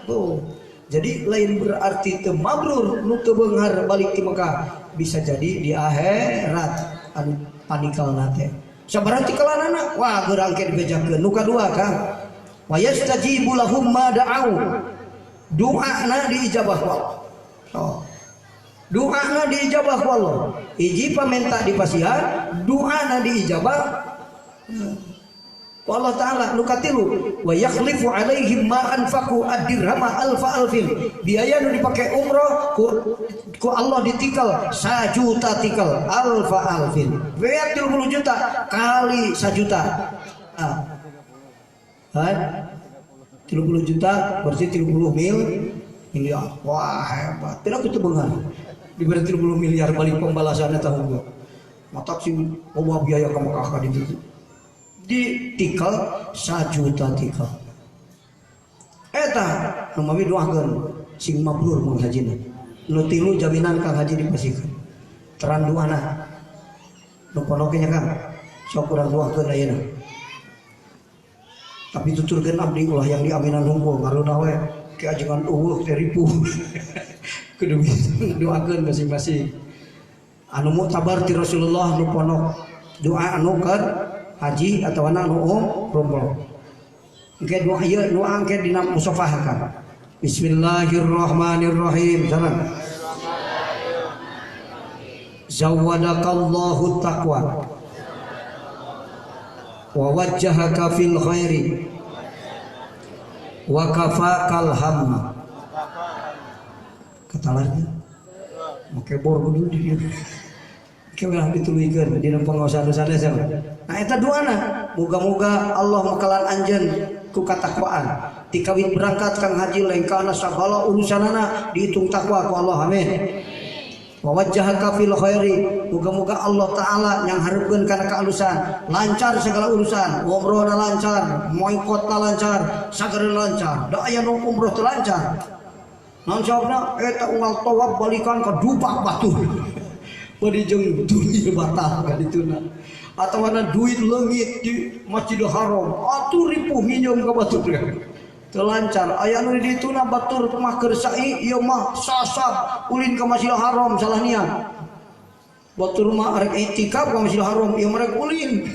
Tuh. Jadi lain berarti teu mabrur nu teu beunghar balik ti Mekah, bisa jadi di akhirat anu panikalna teh. Sabaraha tikalanana? Wah, geurang ke dibejakeun. Nu kadua Kang, wa yastajibu lahum ma da'au. Doana diijabah ku Allah. Oh. Doana diijabah ku Allah. Hiji pamenta dipasihan, doana diijabah ku Allah Ta'ala. Nu katilu wa yakhlifu alaihim ma anfaqu ad-dirhama alfa alfin. Biaya nu dipake umroh ku Allah ditikal 1 juta tikal alfa alfin. Biaya 30 juta kali 1 juta. Ah. Hah? 30 juta berarti 30 miliar. Wah, hebat. Tidak itu beunghar. Diberi 30 miliar balik pembalasannya tahun gua. Matak sing loba biaya ka Mekah ka ditu. Ditikal 1 juta tikal. Eta nu mami doakeun sing mabrur mun hajina. Nu tilu jaminan kang haji dipasihkeun. Terang doana. Nu pondok nya Kang. Sok urang doakeun ayeuna. Tapi tuturkeun abdi ulah yang diaminan hungkul ngareunah we ke ajengan eueuh teh ripuh. Kudu doakeun masing-masing. Anu muktabar ti Rasulullah nu pondok doa anu keur haji atawa anu umroh. Engke doa ieu doa engke dina musafah kan. Bismillahirrahmanirrahim. Salam. Zawadakallahu taqwa wa wajjahaka fil khairi wa kafakal hamma. Katalarnya make bor kudu di dieu. Kelah dituluykeun dina pengaosan sanes. Nah eta doana moga-moga Allah makalan anjeun ku katakwaan. Ti kawin berangkat kang haji lengkana sagala urusanana dihitung takwa ku Allah. Amin. Wa wajjahaka fil khairi, moga-moga Allah taala yang hareupeun kana kaalusan, lancar segala urusan, umrohna lancar, moikotna lancar, sagala lancar. Da aya nu umroh teu lancar. Naon sababna? Eta unggal tawaf balikan ka dupak batur. Bari jeung duit batal ka dituna. Atawa duit leungit di Masjidil Haram, atuh ripuh nginjeum ka batur. Teu lancar. Aya nu di dituna batur mah keur sa'i ieu mah sasab ulin ka Masjidil Haram salah niat. Batur mah arek itikaf ka Masjidil Haram ieu mah rek ulin.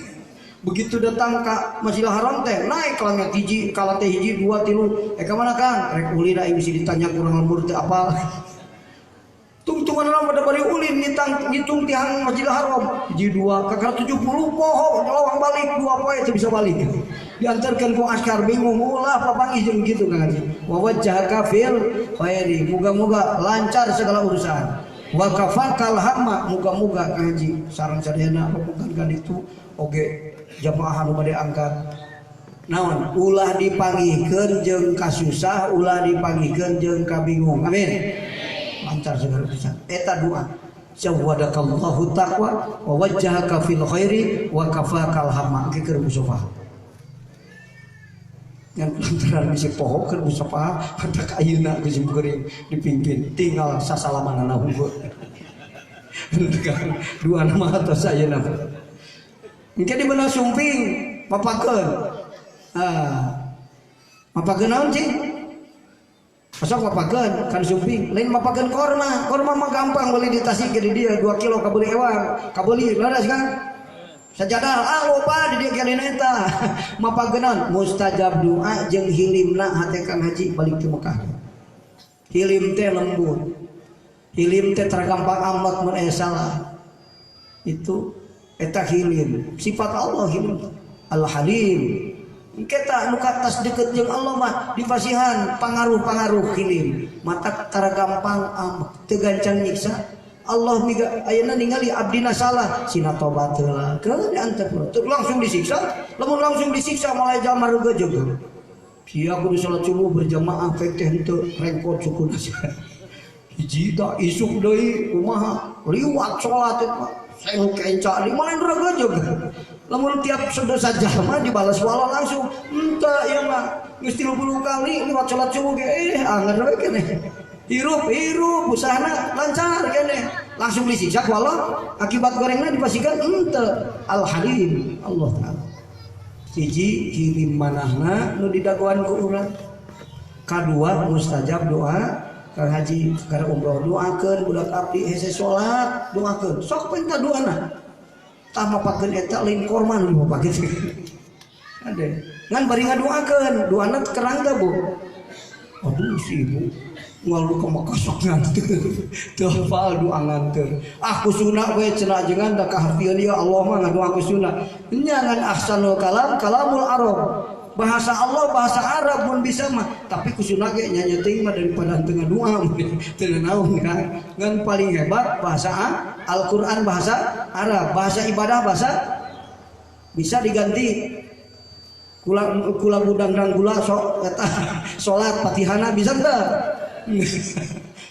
Begitu datang ka Masjidil Haram teh naik ka langit hiji, ka lantai hiji, dua, tilu. Ka mana Kang? Rek ulin aing bisi ditanya kurang lembur teu apal. Tungtungan orang pada bari ulin ngitung tihang Masjidil Haram hiji dua kakara 70 poho lawang balik dua poe teu bisa balik. Diantarkan ku askar bingung ulah papanggih jeung kitu Kang Haji. Wa wajjahaka fil khairi, moga-moga lancar segala urusan. Wa kafakal hamma, moga-moga Kang Haji sareng sadayana ropokan ka ditu oge jamaah anu bade angkat. Naon ulah dipanggihkeun jeung kasusah, ulah dipanggihkeun jeung kabingung. Amin. Lancar segala urusan. Eta doa. Zawadakallahu taqwa wa wajjahaka fil khairi wa kafakal hamma. Keur musafah. Yang lantaran bisi poho keur musafah hendak ayeuna geus geuring dipimpin tinggal sasalamanana hungkul. Dua nama atos ayeuna. Engke di beuna sumping mapakeun. Ah. Mapakeun naon cing? Masuk mapakeun kan sumping, lain mapakeun korma. Korma mah gampang beli di Tasik ke di dia 2 kilo kabeli ewang, kabeli leres kan? Sajadah ah loba di dia kene eta. Mapakeun mustajab doa jeung hilimna hate Kang Haji balik ke Mekah. Hilim teh lembut. Hilim teh tergampang amat mun aya salah. Itu eta hilim, sifat Allah hilim. Al-Halim. Kita nu katas deket jeung Allah mah dipasihan pangaruh-pangaruh hilim. Mata tara gampang amat teu gancang nyiksa. Allah miga ayeuna ningali abdina salah sina tobat heula. Keun diantep langsung disiksa. Lamun langsung disiksa malah jalma reugeujeug. Sia kudu salat subuh berjamaah pek teh henteu rengkot sukuna. Hiji da isuk deui kumaha liwat salat eta seng kenca di mana reugeujeug. Lamun tiap sedosa jalma dibalas wala langsung henteu ieu mah geus 30 kali liwat salat subuh ge anger we keneh. Hirup usahana lancar keneh langsung disiksa ku Allah akibat gorengna dipasihkan henteu. Al Halim Allah taala. Hiji hilim manahna nu didagoan ku urang. Kadua mustajab doa Kang Haji keur umroh doakeun budak abdi hese salat doakeun sok penta doana. Tah mapakeun eta lain korma nu dimapakeun. Ade ngan bari ngadoakeun doana kerang teh Bu. Aduh si ibu ngalu ka Mekah sok nganteur. Teu hafal doa nganteur. Ah kusuna we cenah ajengan da kahartieun ieu Allah mah ngadoa kusuna. Nya ngan ahsanul kalam kalamul arab. Bahasa Allah bahasa Arab mun bisa mah, tapi kusuna ge nya teuing mah daripada teu ngadoa teu naon kan. Ngan paling hebat bahasa Al-Qur'an bahasa Arab, bahasa ibadah bahasa bisa diganti. Kula kula gudang gula sok eta salat Fatihana bisa teu?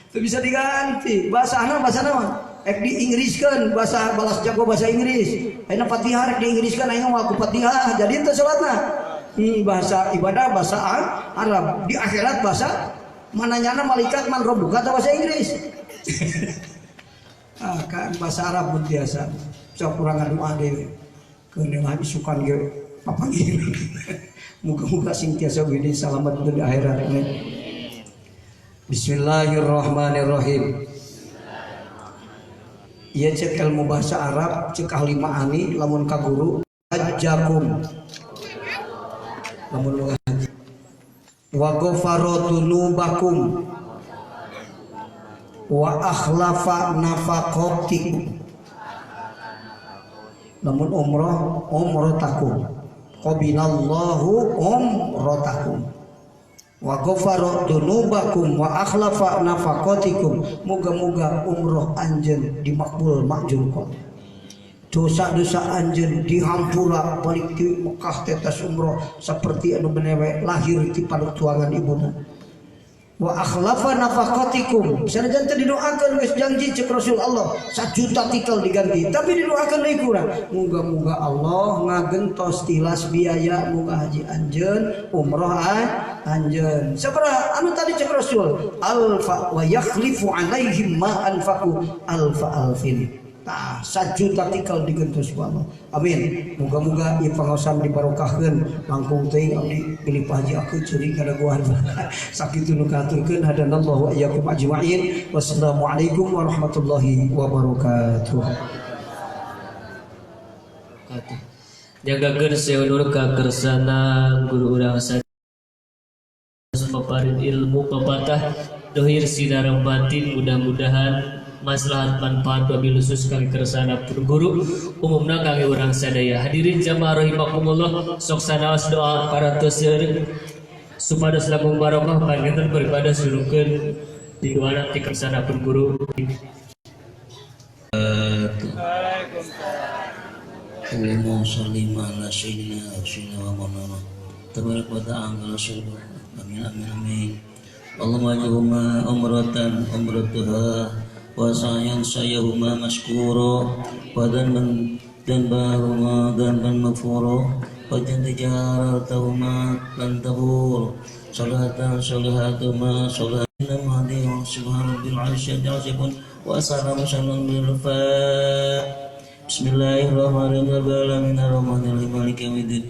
Teu bisa diganti. Bahasana bahasa naon? Ek diinggriskeun bahasa balas jago bahasa Inggris. Ayeuna Fatihah rek diinggriskeun aing moal ku Fatihah jadi teu salatna. Bahasa ibadah bahasa Arab, di akhirat bahasa mananyana malaikat man rabbuka atau bahasa Inggris. Ah kan bahasa Arab pun biasa. Sok kurang ngadoa deui. Keun isukan ge Papanggih. Muga-muga sing tiasa widi salamet di akhirat. Bismillahirrahmanirrahim. Ieu cek ilmu bahasa Arab, cek ahli ma'ani, lamun ka guru hajjakum, lamun haji, wa ghafara dzunubakum wa akhlafa nafaqatikum, lamun umroh umrotakum, qabilallahu umrotakum wa ghafara dzunubakum wa akhlafa nafaqatikum. Muga-muga umroh anjeun dimakbul makjur kok, dosa-dosa anjeun dihampura balik di Mekah tetas umroh seperti anu benewe lahir di padutuangan ibuna. Wa akhlafa nafaqatikum, sanajan teu didoakeun geus janji cek Rasul Allah 1 juta tikel diganti, tapi didoakeun deui kurang. Muga-muga Allah ngagentos tilas biaya muga haji anjeun umroh anjeun. Sabaraha anu tadi cek Rasul alfa wa yakhlifu alaihim ma anfaqu alfa alfin. Tah 1 juta tikel digentos ku Allah. Amin. Muga-muga ieu pangaosan dibarokahkeun langkung teuing abdi pilih Pak Haji aku ceurik kadaguan. Sakitu nu kahaturkeun, hadanallahu wa iyyakum ajmain. Wassalamualaikum warahmatullahi wabarakatuh. Jagakeun seulur kakersana guru urang sanes paparin ilmu papatah dohir sinareng batin, mudah-mudahan maslahat manfaat wabil khusus kang kersana pun guru umumna kangge urang sadaya. Hadirin jamaah rahimakumullah, sok sanaos doa parantos seueur supados langkung barokah panginten beribadah sulukeun di doana ti kersana pun guru. Allahumma sholli ala sayyidina wa maulana tabarak wa ta'ala. Amin amin amin. Allahumma ij'alhuma umratan umratuha wa sa'yan sa'yahuma mashkura wa dhanban dhanbahuma dhanban maghfura wa tijaratahuma lan tabur salatan salihatuhuma salatan mahdi wa subhanabbil arsyil azim wa salamun salamun bil fa. Bismillahirrahmanirrahim. Arrahmanirrahim, maliki yaumiddin.